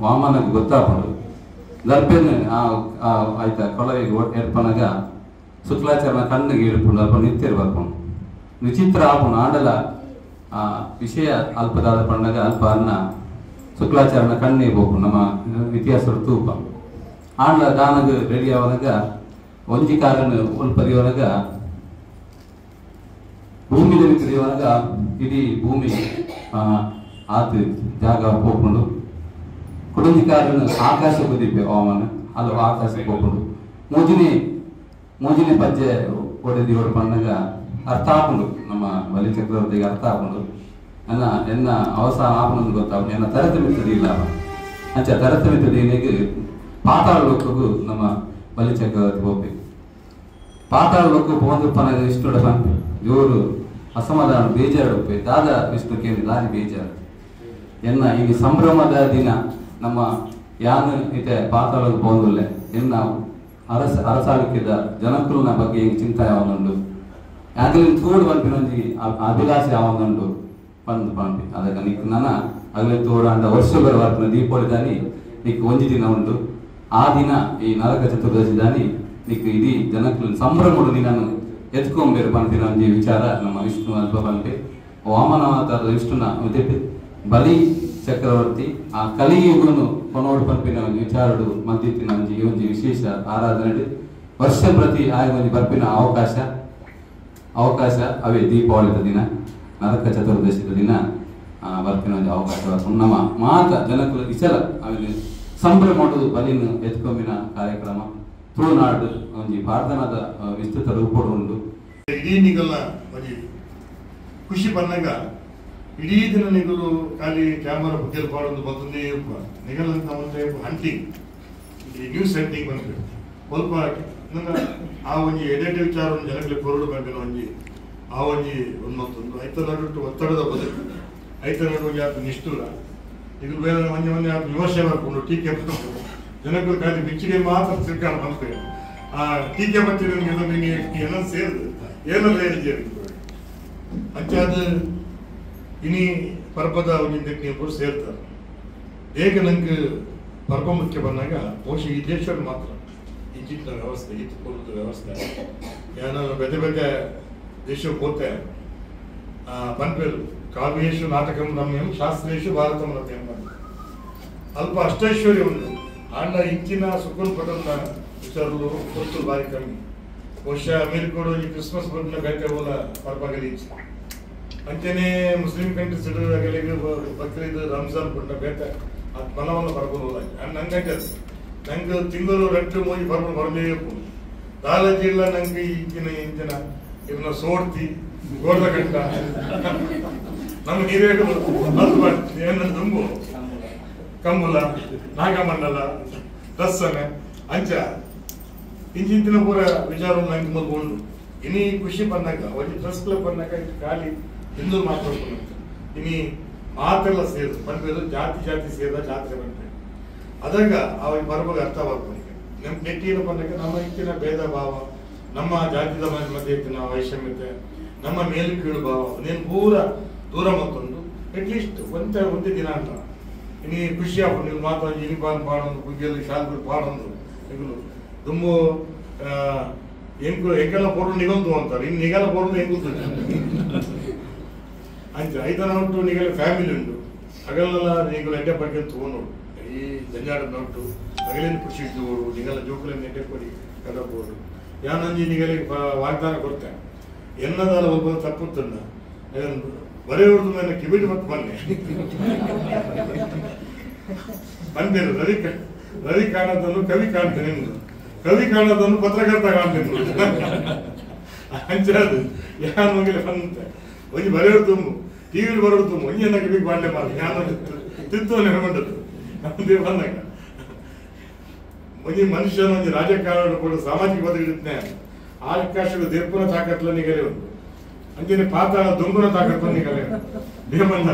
ವಾಮನಗೆ ಗೊತ್ತಾಪಡು ದರ್ಪೆನ್ ಆಯ್ತಾ ಕೊಳವಿಗೆ ಏರ್ಪನಾಗ ಶುಕ್ಲಾಚಾರ್ಯನ ಕಣ್ಣಿಗೆ ಇಡ್ಪುಂಡು ಅಲ್ಪ ನಿತ್ಯರು ಬರ್ಪುಂಡು ವಿಚಿತ್ರ ಆಪುಂಡು. ಆಂಡಲ ಆ ವಿಷಯ ಅಲ್ಪದಾದ ಪಣ್ಣಾಗ ಅಲ್ಪ ಅನ್ನ ಶುಕ್ಲಾಚಾರ್ಯನ ಕಣ್ಣೇ ಬೋಪು ನಮ್ಮ ಇತಿಹಾಸ ತೂಪ. ಆಂಡ್ಲ ದಾನಗ ರೆಡಿ ಆವಾಗ ಒಂಜಿ ಕಾರನ್ನು ಉಲ್ಪದಿಯವನಾಗ ಭೂಮಿದ ಮಿತ್ರದಿಯವನಾಗ ಇಡೀ ಭೂಮಿ ಆತು ಜಾಗ ಪೋಪುಂಡು. ಕುಡೊಂಜಿ ಕಾರನ್ನು ಆಕಾಶ ಕುದಿಪೆ ವಾಮನ ಅಲ್ಲ ಆಕಾಶ ಪೋಪುಂಡು. ಮೂಜಿನೇ ಮೂಜಿನೇ ಪಜ್ಜೆ ಒಡೆದಿಯೋಡು ಪಣ್ಣಾಗ ಅರ್ಥ ಆಪುಂಡು ನಮ್ಮ ಬಲಿ ಚಕ್ರವರ್ತಿಗೆ ಅರ್ಥ ಆಪುಂಡು. ನನ್ನ ಎನ್ನ ಅವಸಾನ ಆಪುಂಡು ಗೊತ್ತಾಪುಂಡು ಎನ್ನ ತರತ ಮಿತ್ತದಿಲ್ಲ ಅಂಚ ತರತ ಮಿತ್ತದಿನಿಗೆ ಪಾತಾಳ ಲೋಕಕ್ಕೂ ನಮ್ಮ ಬಲಿ ಚಕ್ರವರ್ತಿ ಹೋಗ್ಬೇಕು. ಪಾತಾಳ ಲೋಕ ಪೋಂದುಪ್ಪನಾಗ ವಿಷ್ಣುಡ ಪಂಪೆ ಜೋರು ಅಸಮಾಧಾನ ಬೇಜಾರು ದಾದ ವಿಷ್ಣು ಕೇಳಿ ದಾರಿ ಬೇಜಾರು ಎನ್ನ ಈ ಸಂಭ್ರಮದ ದಿನ ನಮ್ಮ ಯಾನು ಇತೆ ಪಾತಾಳಕ್ಕೆ ಪೋಂದುಲ್ಲೆ ಎನ್ನ ಅರಸಾಳಿಕೆದ ಜನಕುಲನ ಬಗ್ಗೆ ಹಿಂಗೆ ಚಿಂತೆ ಯಾವನುಂಡು ಯಾಕಂದ್ರೆ ತೋಡು ಪನ್ಪಿನ ಒಂಜಿ ಅಭಿಲಾಷೆ ಯಾವನುಂಡು ಪಂದು ಪಂಪಿ. ಅದಕ್ಕೆ ನಿಕ್ ನನ ಅಗಲೇ ತೋಡಾಂಡ ವರ್ಷ ಬರ್ಪಿನ ದೀಪಾವಳಿ ದಾನಿ ನಿಕ್ ಒಂಜಿ ದಿನ ಉಂಡು. ಆ ದಿನ ಈ ನರಕ ಚತುರ್ದಶಿ ದಾನಿ ನಿಕ್ ಇಡೀ ಜನಕುಲ ಸಂಭ್ರಮಡು ನಿನ್ನನ್ನು ಎತ್ಕೊಂಬೇರು ಪನ್ಪಿನ ಒಂಜಿ ವಿಚಾರ ನಮ್ಮ ವಿಷ್ಣು ಅಲ್ಪ ಪನ್ಪೆ. ವಾಮನಾವತಾರದ ವಿಷ್ಣುನ ಬಲಿ ಚಕ್ರವರ್ತಿ ಆ ಕಲಿಯುಗನು ಕೊನೋಡು ಪನ್ಪಿನ ಒಂಜಿ ವಿಚಾರಡು ಮಧ್ಯತಿನ ಒಂಜಿ ಈ ಒಂಜಿ ವಿಶೇಷ ಆರಾಧನೆ ವರ್ಷ ಪ್ರತಿ ಆಯ ಒಂಜಿ ಬರ್ಪಿನ ಅವಕಾಶ ಅವಕಾಶ ಅವೇ ದೀಪಾವಳಿದ ದಿನ ನರಕ ಚತುರ್ದಶಿದ ದಿನ ಬರ್ಪಿನ ಒಂಜಿ ಅವಕಾಶ ನಮ್ಮ ಮಾತ ಜನಕುಲ ಇಸಲ ಆಮೇಲೆ ಸಂಭ್ರಮಡು ಬಲಿನ ಎತ್ಕೊಂಬಿನ ಕಾರ್ಯಕ್ರಮ ತುಳುನಾಡು ಒಂಜಿ ಭಾರತನದ ವಿಸ್ತೃತ ರೂಪಡು ಉಂಡು. ಇಡೀ ನಿಗಲ ಒಂಜಿ ಖುಷಿ ಬಂದಾಗ ಇಡೀ ದಿನ ನಿಗಲು ಖಾಲಿ ಕ್ಯಾಮರಾ ಬುಗ್ಗೆಲ್ ಪಾಡೊಂದು ಬಂದೇ ನಿಗಲಂತ ಒಂದು ಹಂಟಿಂಗ್ ಈ ನ್ಯೂಸ್ ಹಂಟಿಂಗ್ ಬಂದ್ರೆ ಸ್ವಲ್ಪ ನನ್ನ ಆ ಒಂಜಿ ಎಡೆಟ್ ವಿಚಾರ ಒಂದು ಜನಗಳಿಗೆ ಕೊರಡು ಬಂದಿನ ಒಂಜಿ ಆ ಒಂಜಿ ಒಂದೊಂದು ಐತ ನಡುಟ್ಟು ಒತ್ತಡದ ಬದುಕು ಐತ ನಡು ಒಂಜಿ ಆತ ನಿಷ್ಠುರ ಈಗ ಬೇರೆ ಒಂಜಿ ಒಂಜಿ ಆತ ವಿಮರ್ಶೆ ಮಾಡ್ಕೊಂಡು ಟೀಕೆ ಮಾಡ್ಕೊಂಡು ಜನಗಳು ಖಾಲಿ ಮೆಚ್ಚುಗೆ ಮಾತ್ರ ತಿರ್ಗಾಡ ಮಾಡ್ತೇವೆ. ಆ ಟೀಕೆ ಬರ್ತೀವಿ ನನಗೆ ಏನೋ ಸೇರಿದು ಏನೆಲ್ಲ ಹೇಳಿದ್ದೇವೆ ಅಂಚಾದ ಇನಿ ಪರ್ಬದ ಒಂಜಿಂದಕ್ಕೆ ನೀವು ಸೇರ್ತಾರೆ. ಹೇಗೆ ನಂಗೆ ಪರ್ಬ ಮುಖ್ಯ ಬಂದಾಗ ಬಹುಶಃ ಈ ದೇಶದಲ್ಲಿ ಮಾತ್ರ ಇಂಜಿನ ವ್ಯವಸ್ಥೆ ಈತುಕೊಳ್ಳೋದು ವ್ಯವಸ್ಥೆ ಏನೋ ಬೇರೆ ಬೇರೆ ದೇಶಕ್ಕೆ ಹೋಗ್ತೆ ಪನ್ಪೇರು ಕಾವ್ಯೇಶು ನಾಟಕಂ ರಮ್ಯಂ ಶಾಸ್ತ್ರೇಶು ಭಾರತಂ ರಮ್ಯಂ ಅಲ್ಪ ಅಷ್ಟೈಶ್ವರ್ಯ ಉಂಟು. ಆಂಡ ಇಂಚಿನ ಸುಕುನ್ ಪಟನ್ನ ವಿಚಾರಲು ಗೊತ್ತು ಭಾರಿ ಕಮ್ಮಿ. ಬಹುಶಃ ಅಮೇರಿಕೋಡು ಈ ಕ್ರಿಸ್ಮಸ್ ಬಂದ ಬೇಟೆ ಪರ್ಬಗಲಿ ಅಂಚನೆ ಮುಸ್ಲಿಂ ಕಂಟ್ರೀಸ್ ಅಗಲಿಗೆ ಬಕ್ರೀದ್ ರಂಜಾನ್ ಪುಟ್ಟ ಬೇಟೆ ಅದು ಮನವನ್ನು ಬರ್ಬೋದು. ನಂಗೆ ನಂಗೆ ತಿಂಗಳು ರೆಟ್ಟು ಮೋಗಿ ಬರ್ಬೋದು ಬರಲೇಬೇಕು ದಾಲಜಿ ಇಲ್ಲ ನಂಗೆ ಈಗಿನ ಇಂಚಿನ ಇವನ್ನ ಸೋಡ್ತಿ ಗೋಡ್ದ ಗಂಟ ನಮ್ಗೆ ನೀವೇ ಏನಂದ್ರೆ ತುಂಬು ಕಂಬುಲ ನಾಗಮಂಡಲ ದಸ್ಸನೆ ಅಂಚ ಇಂಚಿನ ಪೂರ ವಿಚಾರ ನಂಗೆ ಮೊದಲು ಉಂಡು. ಇನಿ ಖುಷಿ ಬಂದಾಗ ಒಂಜಿ ಪ್ರೆಸ್ ಕ್ಲಬ್ ಬಂದಾಗ ಖಾಲಿ ಹಿಂದೂ ಮಾತಾಡ್ಕೊಂಡು ಇನಿ ಮಾತೆಲ್ಲ ಸೇರಿದು ಪನ್ಪೇರು ಜಾತಿ ಜಾತಿ ಸೇರಿದ ಜಾತ್ರೆ ಪನ್ಪೇರು ಅದಾಗ ಅವ ಪರ್ಬಗೆ ಅರ್ಥವಾಗ್ಬೋದು. ನಮ್ಮ ನೆಟ್ಟಿನ ಬಂದಾಗ ನಮ್ಮ ಇತ್ತಿನ ಭೇದ ಭಾವ, ನಮ್ಮ ಜಾತಿದ ಮಧ್ಯೆ ಇತ್ತಿನ ವೈಷಮ್ಯತೆ, ನಮ್ಮ ಮೇಲು ಕೀಳು ಭಾವ ನೀನು ಪೂರ ದೂರ ಮತ್ತೊಂದು ಅಟ್ಲೀಸ್ಟ್ ಒಂದೇ ಒಂದೇ ದಿನ ಅಂತ ಇನ್ನು ಖುಷಿ ಆಗ್ಬೋದು. ನೀವು ಮಾತಾಡಿ ಯೂನಿಫಾರ್ಮ್ ಪಾಡೊಂದು ಬುಗ್ಗಿಯಲ್ಲಿ ಶಾಲ್ಗಳು ಪಾಡೊಂದು ಇಗಳು ದುಮ್ಮು ಎಂಕು ಎಂಕೆಲ್ಲ ಪೊರುಳು ನಿಗಂದು ಅಂತಾರೆ, ಇನ್ನು ನಿಗಲ ಪೊರುಳು ಹೆಂಗು ಅಂಚ ಐತನ ಉಂಟು. ನಿಗಲ ಫ್ಯಾಮಿಲಿ ಉಂಟು ಅಗಲೆಲ್ಲ ನಿಗಲ ಎಡ್ಡೆ ಪಡ್ಕೊಂಡು ತಗೊಂಡು ಈ ಜಂಜಾಟದ ಉಂಟು ಅಗಲೇನು ಖುಷಿ ಇದ್ದವರು ನಿಗಲ ಜೋಕುಲೇನು ಎಡ್ಡೆ ಕೊಡಿ ಕದಬೋದು. ಯಾನಂಜಿ ನಿಗಲಿಗೆ ವಾಗ್ದಾನ ಕೊಡ್ತೇನೆ ಎನ್ನದಾಲ ಒಬ್ಬ ತಪ್ಪುತ್ತನ್ನ ಬರೆಯೋರ್ದು ಮೇಲೆ ಕಿವಿಡಿ ಮತ್ತು ಬನ್ನಿ ಬಂದಿರು. ರವಿ ರವಿ ಕಾಣೋದನ್ನು ಕವಿ ಕಾಣ್ತೇನೆ, ನಿಮ್ದು ಕವಿ ಕಾಣೋದನ್ನು ಪತ್ರಕರ್ತ ಕಾಣ್ತೇನೆ ಅಂಚಾದು ಯಾನು ಹೋಗಿಲ್ಲ ಬಂತೆ ಒಂಜಿ ಬರೆಯೋರು ತುಂಬು ಟಿವಿ ಬರೋರು ತುಂಬು ಒಂಜಿ ಕಿವಿಗೆ ಬಾಂಡೆ ಮಾಡಿ ಯಾನು ತಿತ್ತು ನೆನಗೊಂಡದ್ದು ನಮ್ಮದೇ ಬಂದಾಗ ಒಂಜಿ ಮನುಷ್ಯನ ಒಂಜಿ ರಾಜಕಾರಣ ಕೂಡ ಸಾಮಾಜಿಕ ಬದುಕಿಡುತ್ತೆ. ಆಕಾಶದ ದೇರ್ಪುನ ತಾಕತ್ಲ ನಿಗಲೆ ಒಂದು ಅಂಜನೆ ಪಾತಾಳ ದುಂಬುನ ತಾಕತ್ವ ನಿಗಲೆ ದೇವನ್ನ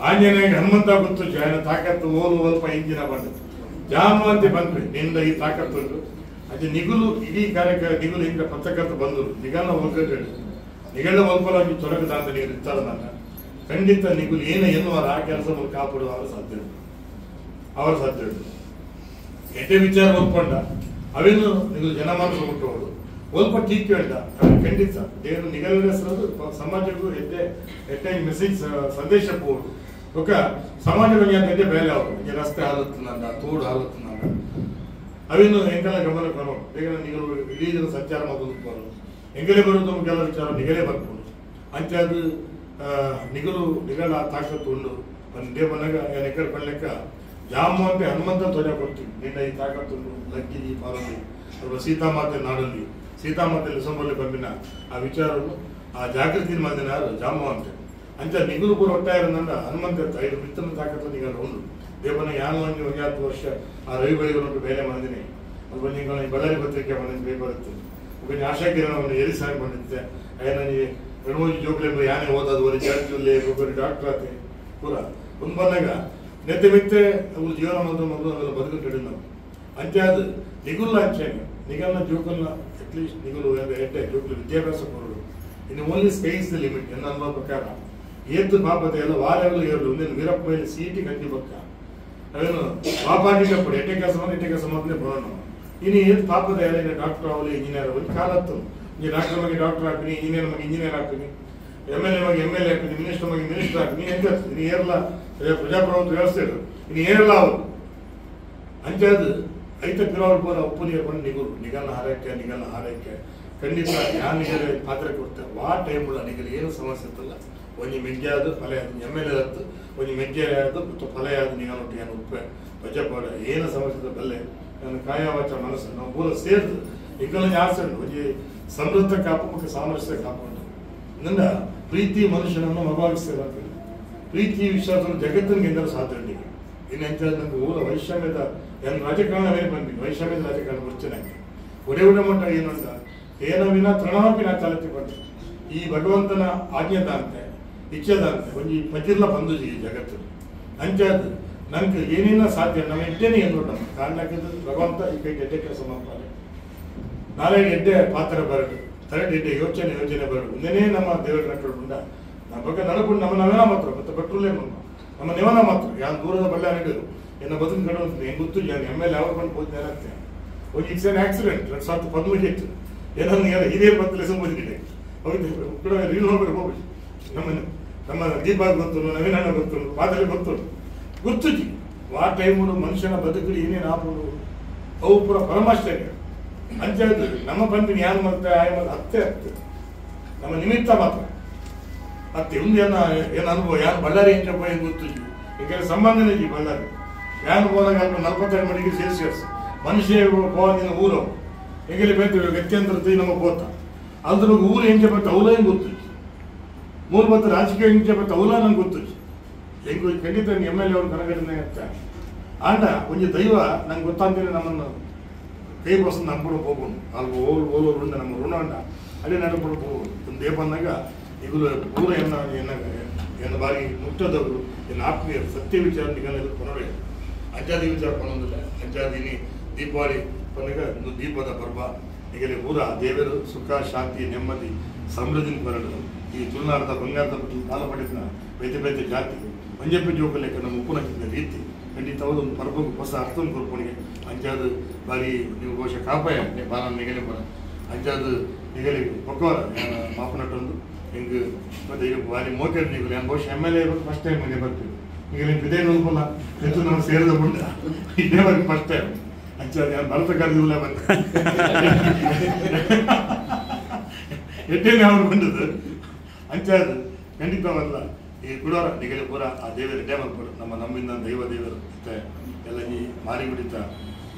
ಆಂಜನೇಯ ಹನುಮಂತ ಗೊತ್ತು ಜಾಯನ ತಾಕತ್ತು ಓಲು ಓಲ್ಪ ಇಂಜಿನ ಬಂದದ್ದು ಜಾಮವಂತೆ ಬಂದ್ವಿ ನಿಂದ ಈ ತಾಕತ್ತು ಉಂಟು. ಅದೇ ನಿಗುಲು ಇಡೀ ಕಾರ್ಯಕ್ರಮ ನಿಗುಲು ಹಿಂಗೆ ಪತ್ರಕರ್ತ ಬಂದರು ನಿಗಲ್ನ ಒಗ್ಗಟ್ಟು ನಿಗಲ ಒಲ್ಪಲಾಗಿ ತೊಡಗದ ಅಂತ ನೀವು ಇರ್ತಾರೆ. ನನ್ನ ಖಂಡಿತ ನಿಗುಲು ಏನು ಎನ್ನುವಾರ ಆ ಕೆಲಸ ಕಾಪಾಡುವ ಸಾಧ್ಯ ಉಂಟು, ಅವರ ಸಾಧ್ಯ ಉಂಟು. ಎಡ್ಡೆ ವಿಚಾರ ಒಪ್ಕೊಂಡ ಅವೇನು ನಿಗುಲು ಜನಮಾನಸ ಹುಟ್ಟುವವರು ಒಲ್ಪ ಟೀಕೆ ಉಂಟ ಖಂಡಿತ ದೇವರು ನಿಗಲ ಸಮಾಜಕ್ಕೂ ಎಡ್ಡೆ ಎಡ್ಡೆ ಮೆಸೇಜ್ ಸಂದೇಶ ಪೋಡು ఒక ಸಮಾಜದಲ್ಲಿ ಅಂತ ಬೇಲೆ ಅವರು ಈ ರಸ್ತೆ ಹಾಲುತ್ತಂದ ತೋಡು ಹಾಲುತ್ತಂದ ಅವೇನು ಎಂಕೆಲ್ಲ ಗಮನ ಬರೋ ಬೇಗ ನಿಗಲು ಇಡೀ ಜನ ಸಂಚಾರ ಮಾಡೋದು ಎಂಗಲೇ ಬರೋದು ಕೆಲ ವಿಚಾರ ನಿಗಲೇ ಬರ್ಬೋದು ಅಂಚಾದು ನಿಗಲು ನಿಗಲ ತಾಕತ್ತು ಉಂಡು ಒಂದೇ ಬಂದಾಗ ಎಕ್ಕಡೆ ಪಡ್ಲೆಕ್ಕ ಜಾಮು ಅಂತ ಹನುಮಂತ ಧ್ವಜ ಕೊಡ್ತೀವಿ ನಿನ್ನ ಈ ತಾಕತ್ತುಂಡು ಲಕ್ಕಿ ಪಾರ್ವತಿ ಅಥವಾ ಸೀತಾಮಾತೆ ನಾಡಲ್ಲಿ ಸೀತಾಮಾತೆ ಲಿಸಂಬಲ್ಲಿ ಬಂದಿನ ಆ ವಿಚಾರವನ್ನು ಆ ಜಾಗೃತಿ ಮಾಡಿದ ಜಾಮು ಅಂತೆ ಅಂಚ ನಿಗುಲು ಪೂರ ಒಟ್ಟಾಯಿರಂದ ಹನುಮಂತ ಐದು ಬಿತ್ತನ ತಾಕತ್ತು ನಿಗಲ ಉಂಡು ದೇವನ ಯಾನು ಒಂಜಿ ಒಂಜಾತ್ತು ವರ್ಷ ಆ ರವಿ ಬಳಿಗಳನ್ನು ಬೇಲೆ ಮಾಡಿದ್ದೀನಿ ಅದು ಬಂದು ಬಳ್ಳಾರಿ ಪತ್ರಿಕೆ ಬಂದಿದ್ದು ಪೇಪರ್ ಇತ್ತು ఒక ಆಶಾಕಿರಣವನ್ನು ಎರಿಸಾಗಿ ಬಂದಿದ್ದೆ ನನಗೆ ಎರಡು ಮೂರು ಜೋಕ್ಲೆ ಯಾನೇ ಓದೋದು ಒಂದು ಜಡ್ಜ್ ಉಲ್ಲೆ ಒಬ್ಬರು ಡಾಕ್ಟರ್ ಆತೆ ಪೂರ ಒಂದು ಬಂದಾಗ ನೆತ್ತೆ ಮಿತ್ತೆ ಅವು ಜೀವನ ಮೊದಲು ಮೊದಲು ಅವೆಲ್ಲ ಬದುಕು ಕೆಡಿ ನಾವು ಅಂಚೆ ಅದು ನಿಗುಲ್ಲ ಅಂಚೆನೆ ನಿಗಲ್ನ ಜೋಕಲ್ನ ಅಟ್ಲೀಸ್ಟ್ ನಿಗುಲು ಎಡ್ಡೆ ಜೋಕಲು ವಿದ್ಯಾಭ್ಯಾಸ ಕೊರಡು ಇನ್ನು only sky is the limit ಎನ್ನ ಅನ್ನೋ ಪ್ರಕಾರ ಏದ್ದು ಪಾಪತೆ ಎಲ್ಲ ವಾಲೆಗಳು ಏರಲು ಒಂದೇನು ವೀರಪ್ಪ ಮೇಲೆ ಸೀಟಿ ಕಟ್ಟಿ ಬಕ್ಕ ಅವೇನು ಪಾಪಾಗಿಟ್ಟప్పుడు ಎಟ್ಟೆ ಕೆಲಸ ಮಾಡಿ ಎಟ್ಟೆ ಕೆಲಸ ಮಾಡಿದ್ರೆ ಬರೋಣ ಇನ್ನು ಏದು ಪಾಪದ ಎಲ್ಲ ಡಾಕ್ಟರ್ ಆಗಲಿ ಇಂಜಿನಿಯರ್ ಆಗಲಿ ಕಾಲತ್ತು ಈ ಡಾಕ್ಟರ್ ಬಗ್ಗೆ ಡಾಕ್ಟರ್ ಹಾಕ್ತೀನಿ, ಇಂಜಿನಿಯರ್ ಬಗ್ಗೆ ಇಂಜಿನಿಯರ್ ಹಾಕ್ತೀನಿ, ಎಮ್ ಎಲ್ ಎ ಬಗ್ಗೆ ಎಮ್ ಎಲ್ ಎ ಹಾಕ್ತೀನಿ, ಮಿನಿಸ್ಟರ್ ಬಗ್ಗೆ ಮಿನಿಸ್ಟರ್ ಹಾಕ್ತೀನಿ ಎಂತ ಇನ್ನು ಏರಲ್ಲ ಪ್ರಜಾಪ್ರಭುತ್ವ ವ್ಯವಸ್ಥೆ ಇರು ಇನ್ನು ಏರಲ್ಲ ಅವರು ಅಂಚಾದು ಐತ ಪಿರವರು ಪೂರ ಉಪ್ಪು ನೀರು ನಿಗುರು ನಿಗಲ್ನ ಹಾರೈಕೆ ನಿಗಲ್ನ ಹಾರೈಕೆ ಖಂಡಿತ ಯಾನಿಗರೆ ಪಾತ್ರೆ ಕೊಡ್ತೇವೆ ವಾ ಟೈಮ್ ಉಳ್ಳ ನಿಗಲು ಏನು ಸಮಸ್ಯೆ ಇತ್ತಲ್ಲ ಒಂಜಿ ಮೆಗ್ಗೆ ಅದು ಫಲೆ ಎಮ್ ಎಲ್ ಎ ಹತ್ತು ಒಂಜಿ ಮೆಗ್ಗೆ ಅದು ಮತ್ತು ಫಲೆ ಅದು ನಿಗಲೊಟ್ಟು ಏನು ಉಪ್ಪೆ ಬಜಪಾಡ ಏನು ಸಮಸ್ಯೆ ಇತ್ತು ಬಲ್ಲೆ ನನ್ನ ಕಾಯವಾಚ ಮನಸ್ಸು ನಾವು ಪೂರ ಸೇರ್ದು ಎಂಕಲ್ನ ಆಸೆ ಉಂಟು ಒಂಜಿ ಸಮೃದ್ಧ ಕಾಪು ಮತ್ತು ಸಾಮರಸ್ಯ ಕಾಪು ಉಂಟು. ನನ್ನ ಪ್ರೀತಿ ಮನುಷ್ಯನನ್ನು ಮಗುವಾಗಿಸ್ತೇವೆ ಅಂತ ಪ್ರೀತಿ ವಿಶ್ವಾಸವನ್ನು ಜಗತ್ತಿನ ಗೆದ್ದಲು ಸಾಧ್ಯ ಉಂಟು. ಈಗ ಇನ್ನು ಎಂತ ನಂಗೆ ಊರ ವೈಷಮ್ಯದ ಏನು ರಾಜಕಾರಣ ಬೇರೆ ಬಂದಿಲ್ಲ ವೈಷಮ್ಯದ ರಾಜಕಾರಣ ಬರ್ಚೆ ನಂಗೆ ಒಡೆ ಒಡೆ ಮಟ್ಟ ಏನು ಅಂತ ಏನೋ ವಿನ ತೃಣಮಪಿ ನಾ ತಲೆತ್ತಿ ಬಂದೆ ಈ ಭಗವಂತನ ಆಜ್ಞೆದಂತೆ ಇಚ್ಛೆದಂತೆ ಒಂಜಿ ಪಜಿರ್ಲ ಬಂದು ಈ ಜಗತ್ತು ಅಂಚಾದ ನಂಗೆ ಏನೇನೋ ಸಾಧ್ಯ ನಮ್ಮ ಎಡ್ಡೆನೇ ಏನು ನಮ್ಮ ಕಾರಣಕ್ಕಿದ್ದು ಭಗವಂತ ಈ ಕೈ ಎಡ್ಡೆ ಕೆಲಸ ಮಾಡ್ತಾರೆ ನಾಳೆ ಎಡ್ಡೆ ಪಾತ್ರ ಬರಡು ತರಡು ಎಡ್ಡೆ ಯೋಚನೆ ಯೋಜನೆ ಬರಡು ಒಂದೇನೇ ನಮ್ಮ ದೇವರ ನಟರು ಉಂಡ ನಮ್ಮ ಬಗ್ಗೆ ನಡಕೊಂಡು ನಮ್ಮ ನವನ ಮಾತ್ರ ಮತ್ತೆ ಪೆಟ್ರೋಲೇ ನಮ್ಮ ನಿವನ ಮಾತ್ರ ಯಾರು ದೂರದ ಬಳ್ಳಾರಿ ಎನ್ನ ಬದುಕು ಕಡೆ ಹೆಂಗೆ ಗೊತ್ತು ಯಾರು ಎಮ್ ಎಲ್ ಎ ಅವ್ರು ಬಂದು ಹೋದ ಒಂದು it's an accident 2013 ಇತ್ತು ಏನನ್ನು ಹಿರಿಯರು ಬಂತಲೇ ಸಂಬೋಧಿಸಿದೆ ಕೂಡ ರೀಲ್ ನೋಡ್ಬೇಕು ಹೋಗ್ಬೇಕು ನಮ್ಮ ನಮ್ಮ ದೀಪ ಗೊತ್ತು, ನವೀನ ಅಣ್ಣ ಗೊತ್ತು, ಪಾದಲಿ ಗೊತ್ತು ಗುರ್ತುಜಿ ಆ ಟೈಮು ಮನುಷ್ಯನ ಬದುಕು ಏನೇನು ಆಪುಂಡು ಅವು ಪೂರ ಪರಮಾಶ್ಚರ್ಯ ಅಂಚಾಯ್ತು. ನಮ್ಮ ಬಂದಿನ ಯಾರು ಮತ್ತೆ ಆಯ ಅತ್ತೆ ಅತ್ತೆ ನಮ್ಮ ನಿಮಿತ್ತ ಮಾತ್ರ ಅತ್ತೆ ಒಂದು ಏನ ಏನು ಅನುಭವ ಯಾರು ಬಳ್ಳಾರಿ ಎಂಚಪ್ಪ ಏನು ಗೊತ್ತುಜಿ ಯಾಕೆಂದ್ರೆ ಸಂಬಂಧನೇ ಜಿ ಬಳ್ಳಾರಿ ಯಾರು ಹೋದಾಗ ಅಲ್ಪ 42 ಡಿಗ್ರಿ ಸೆಲ್ಸಿಯಸ್ ಮನುಷ್ಯ ಹೋಗಿನ ಊರು ಹೆಂಗಲ್ಲಿ ಬೇಯ್ತೀವಿ ಗತ್ಯಂತರ ನಮ್ಮ ಗೋತ ಅದ್ರ ಊರು ಹೆಂಗೆ ಬರ್ತದೆ ಅವಲ ಹೆಂಗೆ ಗೊತ್ತು ಮೂರು ಮತ್ತು ರಾಜಕೀಯ ಹೆಂಗೆ ಬರ್ತದೆ ಅವಲ ನಂಗೆ ಗೊತ್ತು ಹೆಂಗು ಖಂಡಿತ ಎಮ್ ಎಲ್ ಎ ಅವ್ರು ಕನಗಡನೆ ಅಂತ ಆಂಡ ಒಂಜಿ ದೈವ ನಂಗೆ ಗೊತ್ತಾಗ್ತೀನಿ ನಮ್ಮನ್ನು ಕೈ ಬಸ್ ನಂಬಿಡು ಹೋಗೋಣ ಅಲ್ಲಿ ಓಲ್ ಓಲೋರು ನಮ್ಮ ಋಣ ಉಂಡ ಅಲ್ಲಿ ನಡಪಡು ಹೋಗೋಣ ಒಂದು ದೇವ ಬಂದಾಗ ನಿಗುಲು ಪೂರ ಎನ್ನ ಎನ್ನ ಎನ್ನ ಬಾರಿ ಮುಟ್ಟದವರು ಎನ್ನ ಆತ್ಮೀಯರು ಸತ್ಯ ವಿಚಾರ ನಿಗಲ ಪನೋರೆ ಅಂಜಾದಿ ವಿಚಾರ ಪನೊಂದಿಲ್ಲ ಅಂಜಾದಿನಿ ದೀಪಾವಳಿ ಪನಗ ಒಂದು ದೀಪದ ಪರ್ವ ನಿಗಲಿ ಪೂರ ದೇವರು ಸುಖ ಶಾಂತಿ ನೆಮ್ಮದಿ ಸಮೃದ್ಧಿ ಬರಡು ಈ ತುಳುನಾಡದ ಬಂಗಾರದ ಕಾಲ ಪಡೆದ ಬೇತೆ ಬೇತೆ ಜಾತಿ ಒಂಜಪ್ಪೆ ಜೋಕುಲೆಕ್ಕ ನಮ್ಮ ಉಪ್ಪುನಕ್ಕಿನ ರೀತಿ ಖಂಡಿತ ಒಂದು ಪರ್ಬಕ್ಕೆ ಹೊಸ ಅರ್ಥ ಕೊರ್ಪಣಿಗೆ ಅಂಚಾದ ಬಾರಿ ನೀವು ಬಹುಶಃ ಕಾಪಾಯ ಬಾಲ ನಿಗಲಿ ಬರ ಅಂಚಾದ ನಿಗಲಿ ಪಕ್ಕವರ ಮಾಪನಟ್ಟೊಂದು ಹಿಂಗೆ ಮತ್ತೆ ಈಗ ಬಾರಿ ಮೋಕೆ ನೀವು ನಾನು ಬಹುಶಃ ಎಮ್ ಎಲ್ ಎ ಫಸ್ಟ್ ಟೈಮ್ ಮನೆ ಬರ್ತೀವಿ ಈಗ ನಿಮ್ಮ ಇದೇ ನೋಡ್ಬಲ್ಲ ಹೆಚ್ಚು ನಾವು ಸೇರಿದ ಮುಂದೆ ಇದೇ ಫಸ್ಟ್ ಟೈಮ್ ಅಂಚಾದ ನಾನು ಭರತ ಕರೆದಿಲ್ಲ ಬಂದೆ ಎಟ್ಟೇನೆ ಅವ್ರು ಬಂದದ್ದು ಅಂಚಾದ ಖಂಡಿತವಲ್ಲ ಈ ಕುಡೋರ ನಿಗಲಿ ಪೂರ ಆ ದೇವರು ಡ್ಯಾಮ್ ಕೊಡು ನಮ್ಮ ನಮ್ಮಿಂದ ದೈವ ದೇವರು ಮತ್ತೆ ಎಲ್ಲ ಈ ಮಾರಿಗುಡಿತ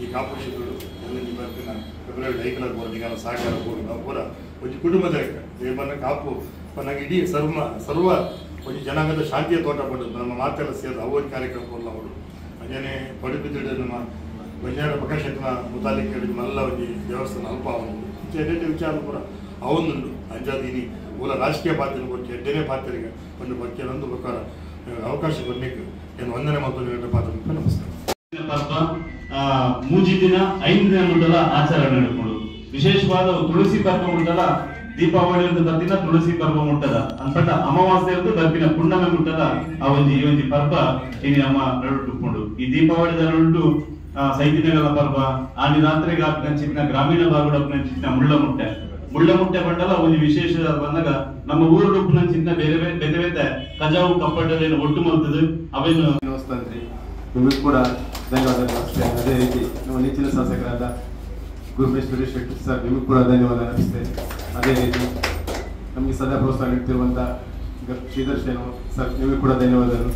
ಈ ಕಾಪುಷಿಗಳು ಎಲ್ಲ ಈ ಬರ್ತಿನ ಫೆಬ್ರವರಿ ಐಕಲ ಪೂರ ನಿಗಲ ಸಹಕಾರ ಪೂರ ನಾವು ಪೂರ ಒಂಜಿ ಕುಟುಂಬದ ದೇವನ ಕಾಪು ನನಗೆ ಇಡೀ ಸರ್ವ ಒಂಜಿ ಜನಾಂಗದ ಶಾಂತಿಯ ತೋಟ ಪಡೆದು ನಮ್ಮ ಮಾತೆಲ್ಲ ಸೇರಿದ ಅವನ ಕಾರ್ಯಕ್ರಮ ಕೊಡಲ್ಲ ಅವರು ಅಂಜನೆ ಪಡುಬಿದ್ದಿಡು ನಮ್ಮ ಬಂಜಾರ ಪ್ರಕಾಶನ ಮುತಾಲಿಕ್ ಮಲ್ಲ ಒಂಜಿ ದೇವಸ್ಥಾನ ಅಲ್ಪ ಅವನು ಎಡ್ಡೆ ವಿಚಾರ ಪೂರ ಅವನುಂಡು ಅಂಜಾದಿನಿ ಮೂಲ ರಾಜಕೀಯ ಪಾತ್ರ ಕೊಟ್ಟು ಎಡ್ಡನೇ ಪಾತ್ರಿಗೆ ಒಂದು ಬಗ್ಗೆ ಒಂದು ಪ್ರಕಾರ ಅವಕಾಶ ಕೊಡ್ಲಿಕ್ಕೆ ಏನು ವಂದನೆ ಮತ್ತು ಪಾತ್ರ ನಮಸ್ಕಾರ. ಪರ್ವ ಮೂಜಿ ದಿನ 5 ದಿನ ಮುಟ್ಟಲ ಆಚರಣೆ ನಡ್ಕೊಂಡು ವಿಶೇಷವಾದ ತುಳಸಿ ಪರ್ವ ಮುಟ್ಟಲ ದೀಪಾವಳಿ ಅಂತ ಬರ್ತಿನ ತುಳಸಿ ಪರ್ವ ಮುಟ್ಟದ ಅನ್ಪಟ್ಟ ಅಮಾವಾಸ್ಯೆ ಅಂತ ಬರ್ಪಿನ ಪುಣ್ಣಮೆ ಮುಟ್ಟದ ಆ ಒಂಜಿ ಈ ಒಂಜಿ ಪರ್ವ ಇನಿ ಅಮ್ಮ ನಡುಟ್ಟುಕೊಂಡು ಈ ದೀಪಾವಳಿ ನಡುಟ್ಟು ಸೈದಿನಗಳ ಪರ್ವ ಆನಿ ರಾತ್ರಿಗೆ ಆಪಿನ ಗ್ರಾಮೀಣ ಭಾಗದ ಚಿಕ್ಕ ಮುಳ್ಳ ಮುಟ್ಟೆ ಮುಳ್ಳ ಮುಟ್ಟೆ ಬಂಡಲ ಒಂದು ವಿಶೇಷ ಬಂದಾಗ ನಮ್ಮ ಊರು ಚಿನ್ನ ಬೇರೆ ಬೇರೆ ಬೇರೆ ಕಜಾವು ಕಪ್ಪಡಲೇನು ಒಟ್ಟು ಮಲ್ತದು ಅವೇನು ತಂತ್ರಿ ನಿಮಗೂ ಕೂಡ ಧನ್ಯವಾದ. ಅದೇ ರೀತಿ ನಮ್ಮ ನೆಚ್ಚಿನ ಶಾಸಕರಾದ ಗುರುಮೇಶ್ ಸುರೇಶ್ ಶೆಟ್ಟಿ ಸರ್ ನಿಮಗೂ ಕೂಡ ಧನ್ಯವಾದ ಅರ್ಪಿಸ್ತೇನೆ. ಅದೇ ರೀತಿ ನಮಗೆ ಸದಾ ಪ್ರೋತ್ಸಾಹ ನೀಡುತ್ತಿರುವಂಥ ಶ್ರೀಧರ್ ಶೇನು ಸರ್ ನಿಮಗೂ ಕೂಡ ಧನ್ಯವಾದಗಳು.